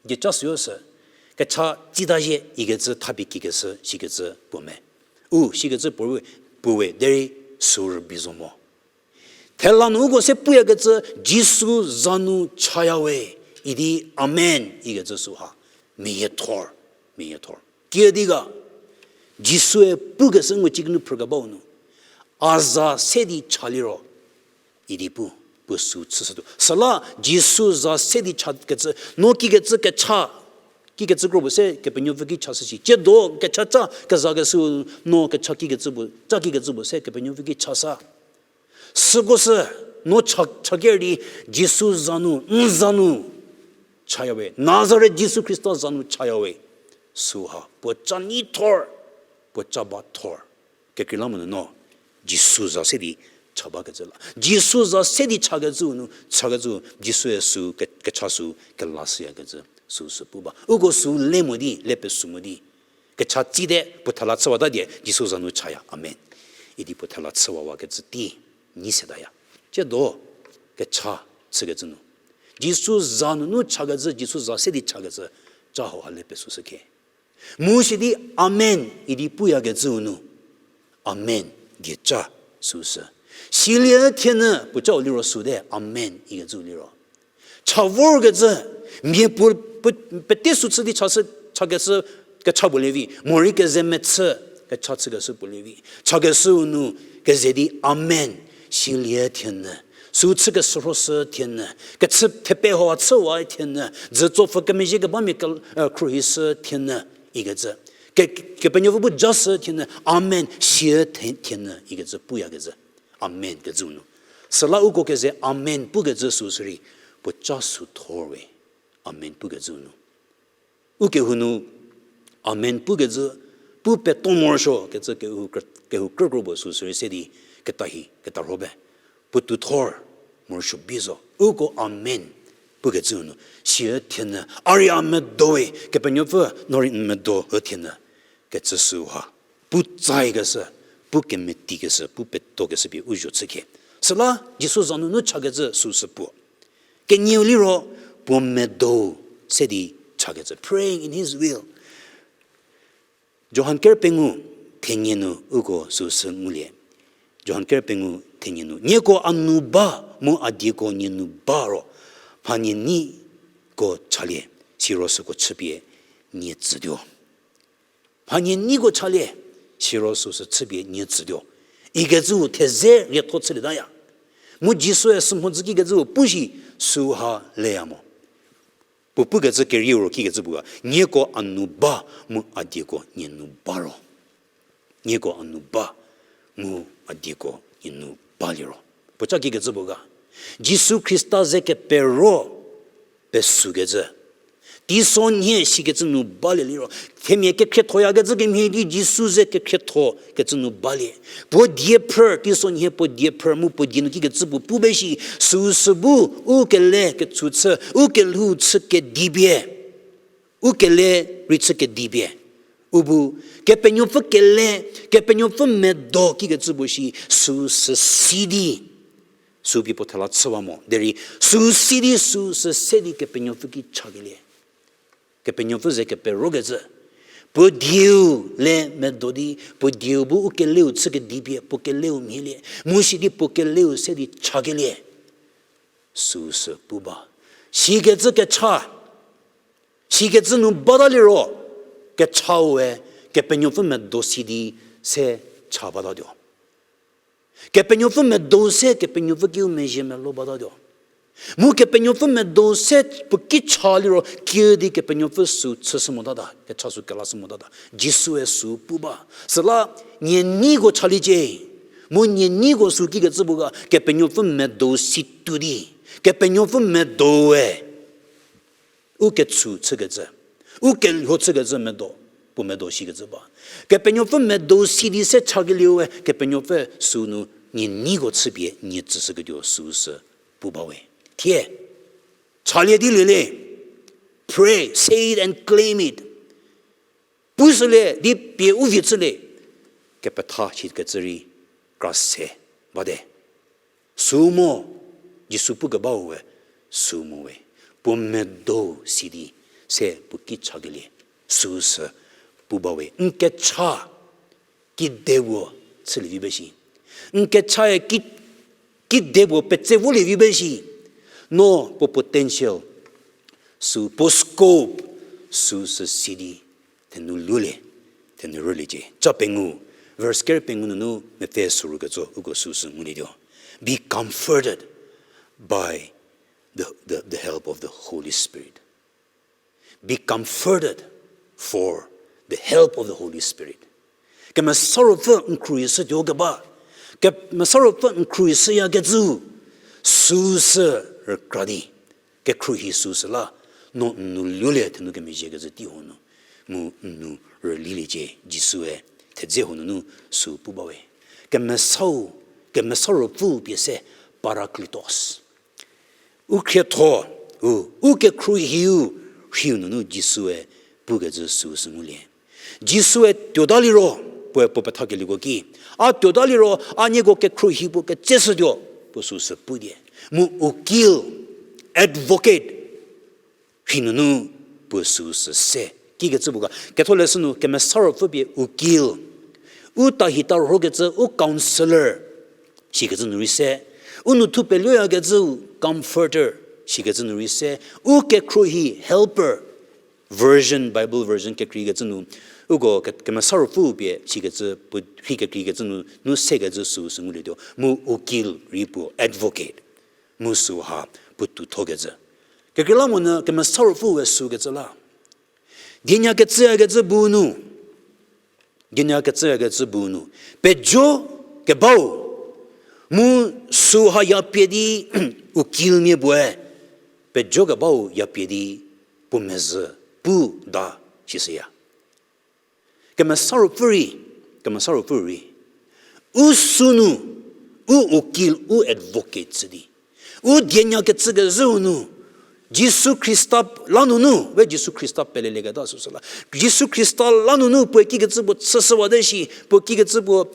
die ca süyo sü, kecha tsita zhie ikecü thapie kikeshü sikecü puo me. U, sikecü puo we, puo we, derei sü rübei zo mo. Thela nu uko se puyakecü Jisu za nu chayawe, idi amen ikecü süha. Meyiethor, meyiethor. Kiüdi ga, Jisue pukeshü ngu cikinu phrükebau nu. A za se di cha liro. Idi pu, puo süu chüshütuo. Süla Jisu za se di chakecü, no kikecü kecha, kikecü kro puo se Kepenuopfü ki chashü shi. Tsiedo kecha ca kezakeshü, no kecha kikecü puo, ca kikecü puo se Kepenuopfü ki chasa. Süko sü, no cha, chaker di Jisu za nu, n za nu, chayawe. Nazaret Jisu Khrista za nu chayawe. Süha, puo ca nyi thor, puo ca ba thor. Kekreilamonyü no, Jisu za se di cha bakecü la. Jisu za se di chakecüu nu, chakecüu, Jisue sü ke, kecha sü kelashüyakecü, süsü pu ba. Uko sü le mo di, le pesu mo di. Kecha tsite, puo thela chüwata die, Jisu za nu chaya. Amen. Idi puo thela chüwawakecü tei, nyi setaya. Tsiedo, kecha chükecü nu. Jisu za nunu chakecü, Jisu za se di chakecü, ca hauha le pesushü khe. Mu sidi amen idi puyakecüu nu. Amen, dieca süsü. Silie thienyü puocau liro süte, amen ikecüu liro. Cha vorkecü, mia puo, puo, pete sü chü di cha sü, chakeshü kecha puo lievi, morei keze mechü kecha chükeshü puo lievi. Chakeshüu nu keze di amen, silie thienyü. Sü chükeshürhoshü thienyü. Kechü thepe ho chüwa thienyü. Dzü tsopfü kemezhie kebamia ke, khruohishü thienyü ikecü. Ke, Kepenuopfü bu jashü thienyü, amen, sie the-, thienyü ikecü puyakecü. Amen kecüu nu. Süla uko keze amen pukecü sü sürei, puo ca sü thor we. Amen pukecüu nu. Ukehou nu, amen pukecü, pu peto morosuo kecü kehou krü-, kehou krükro puo sü sürei se di, ketahi, ketarho be. Puotou thor, morosuo bi zo. Uko amen pukecüu nu. Sie thienyü, a rei a medo we, Kepenuopfü, no rei n medo ü thienyü. Kecü süu ha. Pu tsaikeshü, pu kemetikeshü, pu petokeshü pie u zho chükhie. Süla, Jisu za nunu chakecü süu sü puo. Kenieu liro, puo medo se di chakecü. Praying in his will. Johan ker pengou thenie nu uko süu sü ngulie. Johan ker pengou thenie nu. Nieko a nu ba mu a dieko nie nu ba ro. Mha nie neiko chalie, siro süko chüpie nie tsütuo. Mha nie neiko chalie, siro süu sü chüpie nie tsütuo. Ikecüu theze rietho chülietaya. Mu Jisue sümhodzü kikecüu pu shi süu ha leya mo. Puo pukecü kerieu ro kikecü puo ga, nieko a nu ba mu a dieko nie nu ba ro. Nieko a nu ba mu a dieko nie nu ba liro. Puo ca kikecü puo ga, Jisu Khrista ze kepero pesükecü. Teisonhie sikecü nu balie liro. Themia kekhriethoyakecü kemhie di Jisu ze kekhrietho kecü nu balie. Puo die phrü, teisonhie puo die phrü mu puo die nu kikecü puo pu be shi, süu sü bu, u kele kechü chü, u kelhou chü kedipie. U kele rei chü kedipie. U bu, Kepenuopfü kele, Kepenuopfü medo kikecü puo shi, süu sü si di. Süu pie puo thela chüwa mo. Derei, süu si di, süu sü se di Kepenuopfü ki chakelie. Kepenuopfü ze keperokecü. Puo dieu le medo di, puo dieu bu u keleu chü kedipie, puo keleu mhielie. Mu shi di puo keleu se di chakelie. Süu sü pu ba. Sikecü kecha. Sikecü nu bata liro, kechaue, Kepenuopfü medo si di se cha batatuo. Kepenuopfü medo se Kepenuopfü kiu mezhie melo batatuo. Mu Kepenuopfü medo se puo ki cha liro, kiüdi Kepenuopfü süu chüshü motata, kecha süu kelashü motata. Jisue süu pu ba. Süla, nie neiko chaliecie. Mu nie neiko süu kikecü puo ga, Kepenuopfü medo si tuo di. Kepenuopfü medoe. U kechü chükecü. U kelho chükecü medo. Puo medo sikecü ba. Kepenuopfü medo si di se chakelieu we, Kepenuopfü süu nu nie neiko chüpie nie tsüshüketuo süu sü pu bawe. Thie. Chalie di lielie. Pray, say it and claim it. Pushülie di pie u vie chülie. Kepetha shikecü rei kra se bate. Süu mo, Jisu pukebau we, süu mo we. Puo medo si di se puo ki chakelie. Süu sü pu bawe. N kecha kide puo chülievi ba shi. N kechae ki, kide puo petse volievi ba shi. No puo potential, süu puo scope, süu sü si di thenou lulie, thenou rüliecie. Ca pengou, verse ker pengou nunu mepfü suru ketso uko süu sü ngulietuo. Be comforted by the, the, the help of the Holy Spirit. Be comforted for the help of the Holy Spirit. Kemesa Ruopfü n khruohishütuo keba, Kemesa Ruopfü n khruohishüyakecü, süu sü rükra di, kekhruohi süu sü la, no n nu lulie thenou kemezhiekecü tei ho nu, mu n nu rüliliecie Jisue, thedze ho nunu süu pu bawe. Kemesau, Kemesa Ruopfü pie se Parakletos. U khrietho, u, u kekhruohiu, rhiu nunu Jisue pukecü süu sü ngulie. Jisue tuota liro, puoe puo pethakelieko ki. A tuota liro, a nieko kekhruohi puo ketseshütuo, puo süu sü pu die. Mu ukil, advocate, rhi nunu puo süu sü se. Kikecü puo ga, ketholeshü nu Kemesa Ruopfü pie ukil. U tahi tarhokecü, u counselor. Sikecü nu rei se. U nu thu peluoyakecü u comforter. Sikecü nu rei se, u kekhruohi helper, version, Bible version kekreikecü nu, uko ke-, Kemesa Ruopfü pie sikecü, puo rhi kekreikecü nu, nu sekecü süu sü ngulietuo. Mu ukil rei puo advocate. Mu süu ha puotou thokecü. Kekreilamonyü Kemesa Ruopfüe sükecü la. Dienya kecüyakecü bu nu. Dienya kecüyakecü bu nu. Pejo kebau. Mu süu ha ya pie di ukilmia puoe. Pejo kebau ya pie di puo mezhü pu da sishüya. Kemesa Ruopfü rei, Kemesa Ruopfü rei. U sünu, u ukil, u advocate chü di. U dienya kecükezhüu nu, Jisu Khrista lanunu, we Jisu Khrista pelelieketa süsü la. Jisu Khrista lanunu puo kikecü puo chüshüwate shi, puo kikecü puo,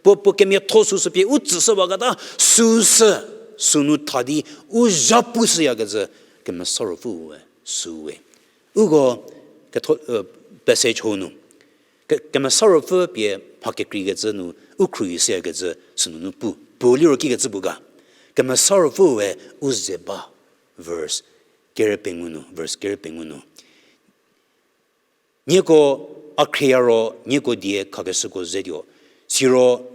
puo, puo kemiatho süsü pie u tsüshüwaketa süsü, sünu tha di, u zha pushüyakecü, Kemesa Ruopfüe, süwe. Uko ketho, passage hau nu. Ke-, Kemesa Ruopfü pie mha kekreikecü nu, u khruohi shüyakecü, sünunu pu. Puo liro kikecü pu ga. Kemesa Ruopfüe u ze ba, verse kere pengou nu, verse kere pengou nu. Nieko a khrieya ro, nieko die khakeshüko zetuo. Siro,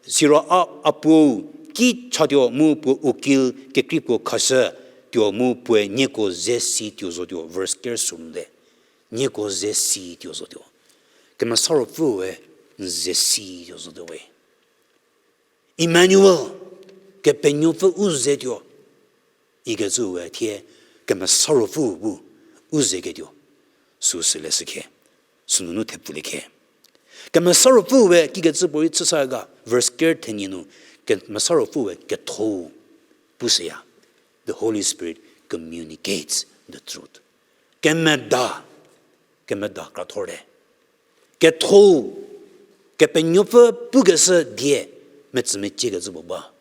siro a, a puou ki chatuo mu puo ukil kekrei puo khashütuo mu puoe nieko ze si tuo zotuo, verse kere sü nu te. Nieko ze si tuo zotuo. Kemesa Ruopfüe n ze si tuo zotuo we. Emmanuel, Kepenuopfü u zetuo. Ikecüe thie, Kemesa Ruopfü bu u zeketuo. Süsü leshükhie. Sünunu thepfuliekhe. Kemesa Ruopfüe kikecü puorei chüshüya ga, verse kere thenie nu, Kemesa Ruopfüe ketho pushüya. The Holy Spirit communicates the truth. Kemeda, kemeda krathorte. Ketho, Kepenuopfü pukeshü die, metsümeciekecü puo ba.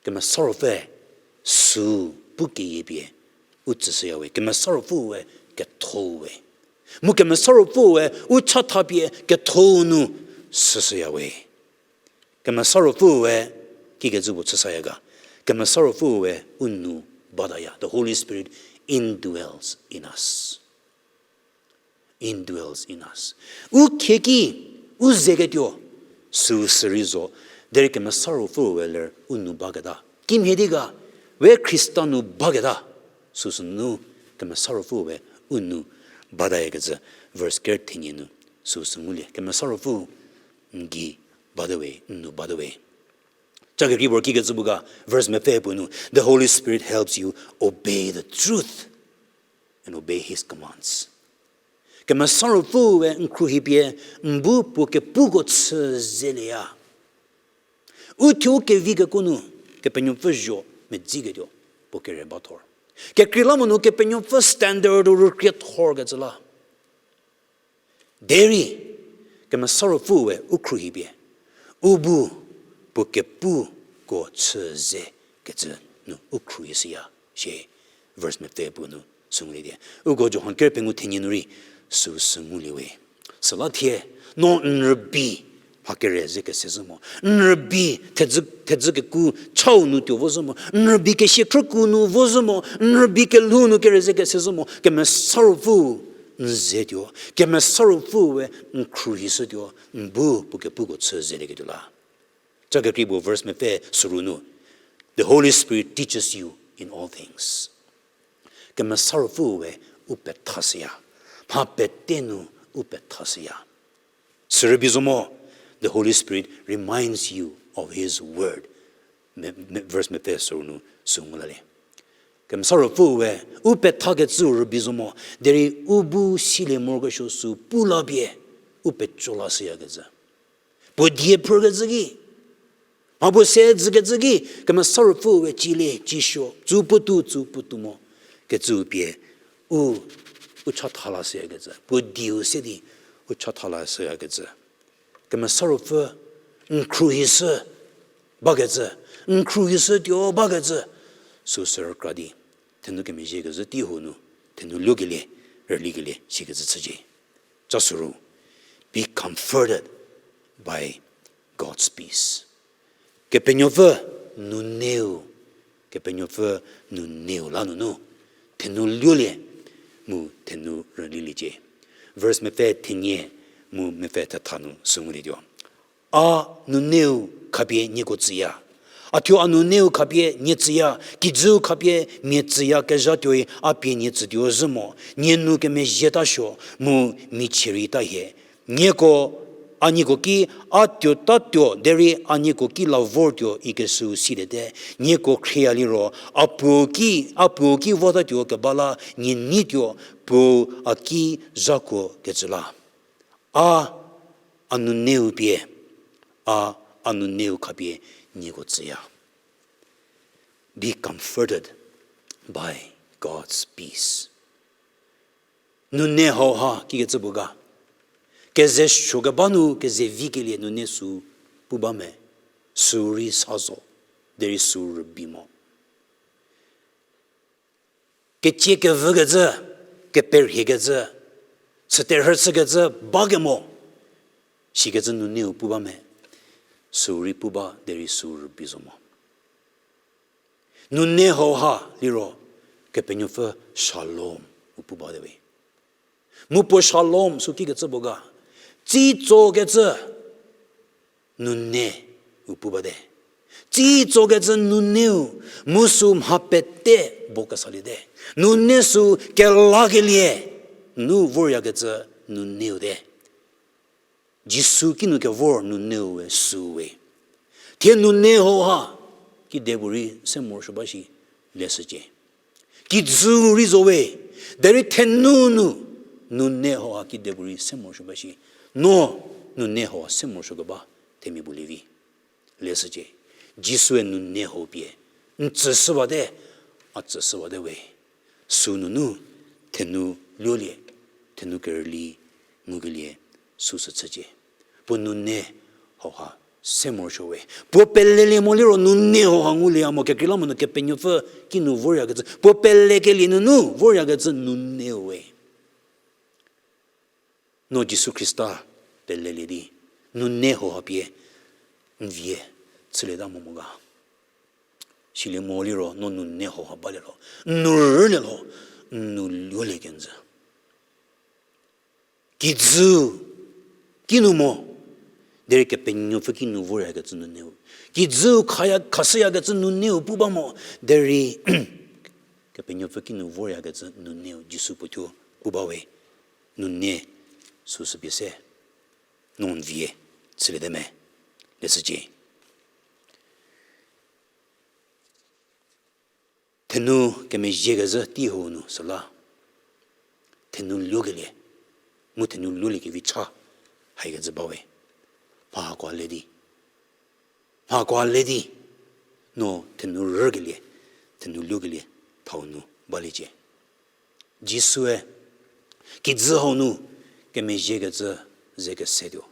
Kemesa Ruopfü sü pu keyie pie u tsüshüya we, Kemesa Ruopfüe ketho we. Mu Kemesa Ruopfüe u chatha pie ketho nu süshüya we. Kemesa Ruopfüe kikecü puo chüshüya ga. Kemesa Ruopfüe u nu bataya. The Holy Spirit indwells in us. Indwells in us. U khieki, u zeketuo, süsü rei zo, derei Kemesa Ruopfüe ler u nu baketa. Kimhie di ga, we Khrista nu baketa, süsü nu Kemesa Ruopfüe u nu batayakecü, verse kere thenie nu, süsü ngulie. Kemesa Ruopfü n gei bate we, n nu bate we. Ca kekrei puo kikecü pu ga, verse mepfü puo nu, the Holy Spirit helps you obey the truth and obey his commands. Kemesa Ruopfüe n khruohi pie n bu puo kepuko chü zelieya. U thuo kevi keko nu, Kepenuopfü zho medziketuo, puo kere bathor. Kekreilamonyü Kepenuopfü standard rükrie thorkecü la. Derei, Kemesa Ruopfüe u khruohi pie, u bu puo kepuko chü ze kecü nu u khruohi shüya, shie, verse mepfü puo nu sü ngulie di. Uko Johan kere pengou thenie nu rei süsü ngulie we. Süla thie, no n rübei mha kere ze kese zhü mo. N rübei thedzü, thedzü keku chau nu tuo vo zhü mo. N rübei kesie khrüku nu vo zhü mo. N rübei kelhou nu kere ze kese zhü mo. Kemesa Ruopfü n zetuo. Kemesa Ruopfüe n khruohi shütuo. N bu puo kepuko chü zelieketuo la. Ca kekrei puo verse mepfü süru nu. The Holy Spirit teaches you in all things. Kemesa Ruopfüe u pethashüya. Mha pete nu u pethashüya. Sü rübei zo mo, the Holy Spirit reminds you of his word. Me, me, verse mepfü süru nu sü ngulalie. Kemesa Ruopfüe u pethakecü rübei zo mo, derei u bu silie morokesuo sü pu la pie, u peco lashüyakecü. Puo die phrükecü ki, mha puo se dzükecü ki, Kemesa Ruopfüe cilie, cisuo, tsü puotou, tsü puotou mo, kecüu pie, u, u chatha lashüyakecü, puo dieu se di, u chatha lashüyakecü. Kemesa Ruopfü, n khruohishü bakecü, n khruohishütuo bakecü, süsü rükra di, thenou kemezhiekezhü tei huo nu, thenou luokelie, rülikelie, sikecü chücie. Ca süru, be comforted by God's peace. Kepenuopfü nuneu Kepenuopfü nuneu la nunu, thenu luolie, mu thenu rüliliecie. Verse mepfü thenie, mu mepfü thetha nu sü ngulietuo. A nuneu khapie nieko tsüya. A thuo a nuneu khapie nie tsüya, kijüu khapie mia tsüya kezhatuoi a pie nie tsütuo zhü mo, nie nu kemezhie ta suo, mu michie rei ta hie. Nieko, a nieko ki, a tuo ta tuo, derei a nieko ki la vortuo ikeshüu siliete. Nieko khrieya liro, a puo ki, a puo ki votatuo keba la, nie neituo, puo a ki zhakuo kecü la. A, a nuneu pie, a, a nuneu khapie nieko tsüya. Be comforted by God's peace. Nune hauha kikecü puo ga. Keze suokeba nu keze vikelie nune sü pu ba me, sü rei sa zo, derei sü rübei mo. Kecie kevükecü, keperhiekecü, süterhü chükecü bakemo, sikecü nuneu pu ba me, sü rei pu ba derei sü rübei zo mo. Nune hauha liro, Kepenuopfü shalom u pu bate we. Mu puo shalom sü kikecü puo ga, tsitsokecü nune u pu bate. Tsitsokecü nuneu, mu sü mha pete bo kesaliete. Nune sü kelakelie nu voryakecü nuneu te. Jisu kinu kevor nuneu we süu we. Thie nune hauha, kidepuorei se morosuo ba shi, leshücie. Kijü rei zo we, derei thenu nu, nune hauha kidepuorei se morosuo ba shi. No, nune hauha se morosuo keba, themia puo lievi. Leshücie, Jisue nune hau pie, n tsüshüwate, a tsüshüwate we. Sü nunu, thenu luolie, thenu kerüli, ngukelie, süsü chücie. Puo nune hauha se morosuo we. Puo pelelie mo liro nune hauha ngulieya mo kekreilamonyü Kepenuopfü kinu voryakecü. Puo pelekelie nunu voryakecü nuneu we. No Jisu Khrista pelelie di, nune hauha pie, n vie, chülieta mo mo ga. Silie mo liro, no nune hauha balie lho, n nou rülie lho, n nou luolie kenjü. Kijü, kinu mo, derei Kepenuopfü kinu voryakecü nuneu. Kijü khaya, khashüyakecü nuneu pu ba mo, derei Kepenuopfü kinu voryakecü nuneu Jisu puo thuo pu ba we. Nune süsü pie se, no n vie, chüliete me, leshücie. Thenu kemezhiekezhü tei hau nu süla, thenu luokelie, mu thenu luolie kevi cha, haikecü ba we. Mhakoa le di, mhakoa le di, no thenu rükelie, thenu luokelie, thau nu baliecie. Jisue, kijü hau nu, kemezhiekecü ze kesetuo.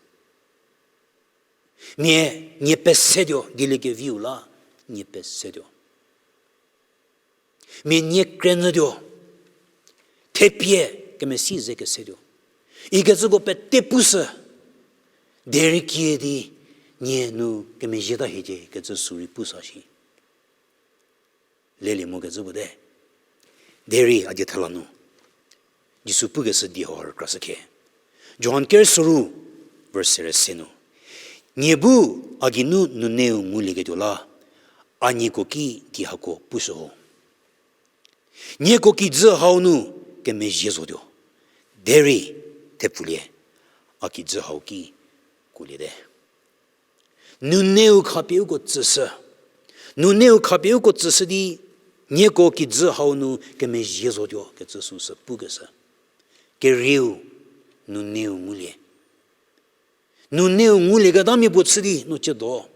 Mia, nie pesetuo, dieliekeviu la, nie pesetuo. Mia nie krenyütuo, thepie kemesi ze kesetuo. Ikecüko pete pushü, derei kie di nie nu kemezhieta hiecie kecü sü rei pusa shi. Lelie mokecü puo te. Derei a die thela nu Jisu pukeshü die hau rükrashükhe. Johan ker soru, verse sere se nu, nie bu a geinu nuneu ngulieketuo la, a nieko ki di hako pushü ho. Nieko kijü hau nu kemezhie zotuo. Derei thepfulie, a kijü hau ki kuoliete. Nuneu khapie uko tsüshü. Nuneu khapie uko tsüshü di, nieko kijü hau nu kemezhie zotuo kecü süsü pukeshü. Kerieu, nuneu ngulie. Nuneu ngulieketamia puo chü di no ciedo.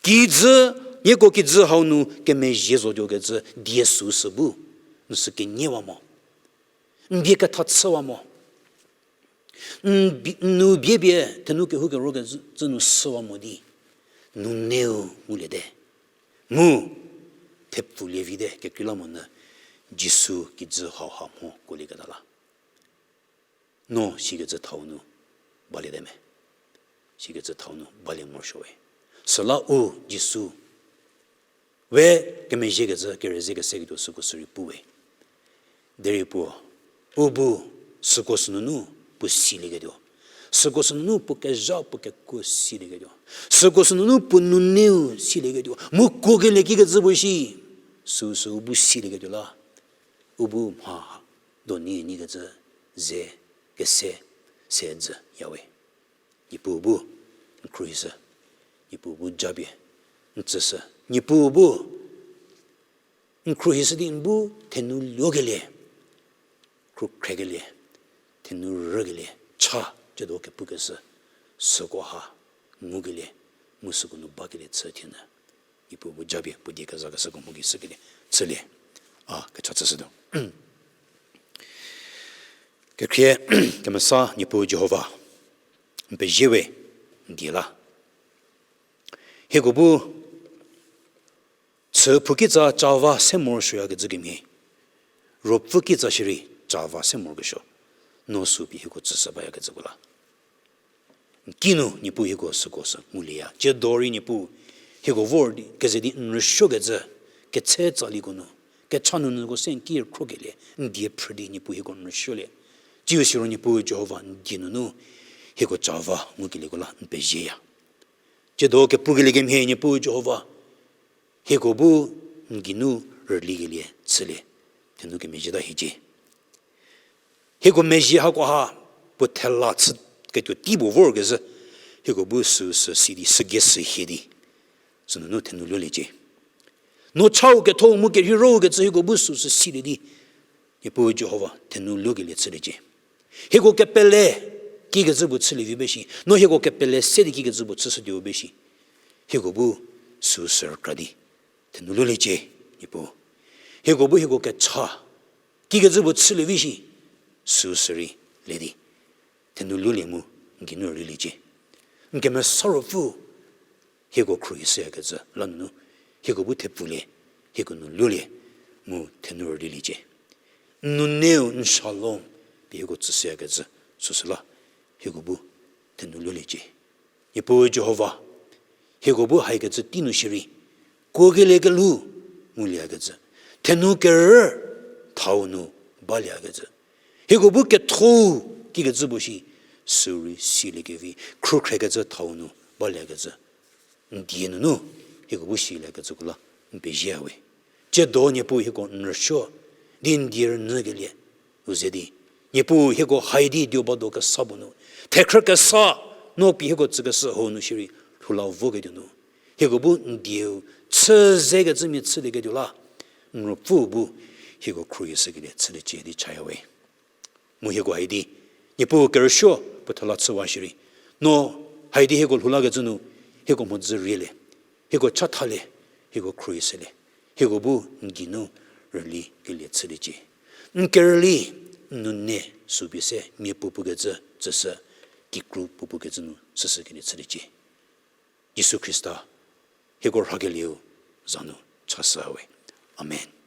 Kijü, nieko kijü hau nu kemezhie zotuo kecü die süsü bu, n sü keniewa mo. N bie ketha chüwa mo. N bi-, n nu bie bie thenu kehou kerokecü nu süwa mo di, nuneu nguliete. Mu, thepfulie vite kekreilamonyü, Jisu kijü hauha mho kuolieketa la. No sikecü thau nu baliete me. Sikecü thau nu balie morosuo we. Süla u Jisu, we kemezhiekecü kerüzie keseketuo süko sürei puwe. Derei puo, u bu süko sünunu puo silieketuo, süko sünunu puo kezha puo kekuo silieketuo, süko sünunu puo nuneu silieketuo, mu kuokelie kikecü puo shi, süu sü u bu silieketuo la, u bu mha donu nyikecü ze kese se dzü yawe. Niepuu bu n khruohishü, Niepuu bu japie n tsüshü, Niepuu bu n khruohishü di n bu thenou luokelie, khrukhrekelie, thenou rükelie cha, ciedo kepukeshü, süko ha ngukelie, mu süko nu bakelie chü thie nyü. Niepuu bu japie puo die kezakeshüko mu ki shükelie chülie. A kecha chüshütuo. Kekhrie kemesa Niepuu Jihova, n pezie we, n die la. Hieko bu chü phou kitsa cha va se morosuoyakecü kemhie, ruopfü kitsa shierei cha va se morokesuo, no sü pie hieko tsüshü bayakecüko la n kinu Niepuu hieko süko sü ngulieya. Tsiedo rei Niepuu hieko vor di, keze di n rüsuokecü, ketse tsaliko nu, kecha nunuko se n ki rükhrokelie, n die phrü di Niepuu hieko n rüsuolie. Tsiu siro Niepuu Jihova n die nunu hieko cha va ngukelieko la n pezieya. Tsiedo kepukelie kemhie Niepuu Jihova, hieko bu n geinu rülikelie chülie, thenou kemezhieta hiecie. Hieko mezhie hakoha puo thela chüketuo tei puo vorkezhü, hieko bu süu sü si di, sügei sü hie di, sünunu thenou luoliecie. No chau ketho mu kerhei rokecü hieko bu süu sü silie di, Niepuu Jihova thenou luokelie chüliecie. Hieko kepele kikecü puo chülie vi be shi, no hieko kepele se di kikecü puo chüshütuo be shi, hieko bu süu sü rükra di thenou luoliecie, Niepuu. Hieko bu hieko kecha kikecü puo chülie vi shi, süu sü rei le di thenou luolie mu n geinu rüliecie. N kemesa Ruopfü, hieko khruohishüyakecü la nunu hieko bu thepfulie, hieko nu luolie mu thenou rüliliecie. N nuneu n shalom pie hieko tsüshüyakecü süsü la hieko bu thenou luoliecie. Niepuu Jihova, hieko bu haikecü tei nu shierei kuokelie kelhou ngulieyakecü, thenou kerü thau nu balieyakecü, hieko bu ketho kikecü puo shi, süu rei siliekevi, khrukhrekecü thau nu balieyakecü, n die nunu hieko bu siliekecüko la n pezieya we. Tsiedo Niepuu hieko n rüsuo di n die rünyükelie u ze di, Niepuu hieko hai di dieu ba do kesa puo nu, thekhrü kesa no pie hieko tsükeshü hau nu shierei lhoula voketuo nu, hieko bu n dieu chü zekecümia chülieketuo la, n Ruopfü bu hieko khruohishükelie chüliecie di chaya we. Mu hieko hai di, Niepuu kerüsuo puo thela chüwa shierei, no hai di hieko lhoulakecü nu, hieko mhodzü rielie, hieko chathalie, hieko khruohishülie, hieko bu n geinu rülikelie chüliecie. N kerüli, n nune sü pie se mia puo pukecü tsüshü, kikru puo pukecü nu süshükelie chüliecie. Jisu Khrista, hieko rhakelieu za nu chashüwe. Amen.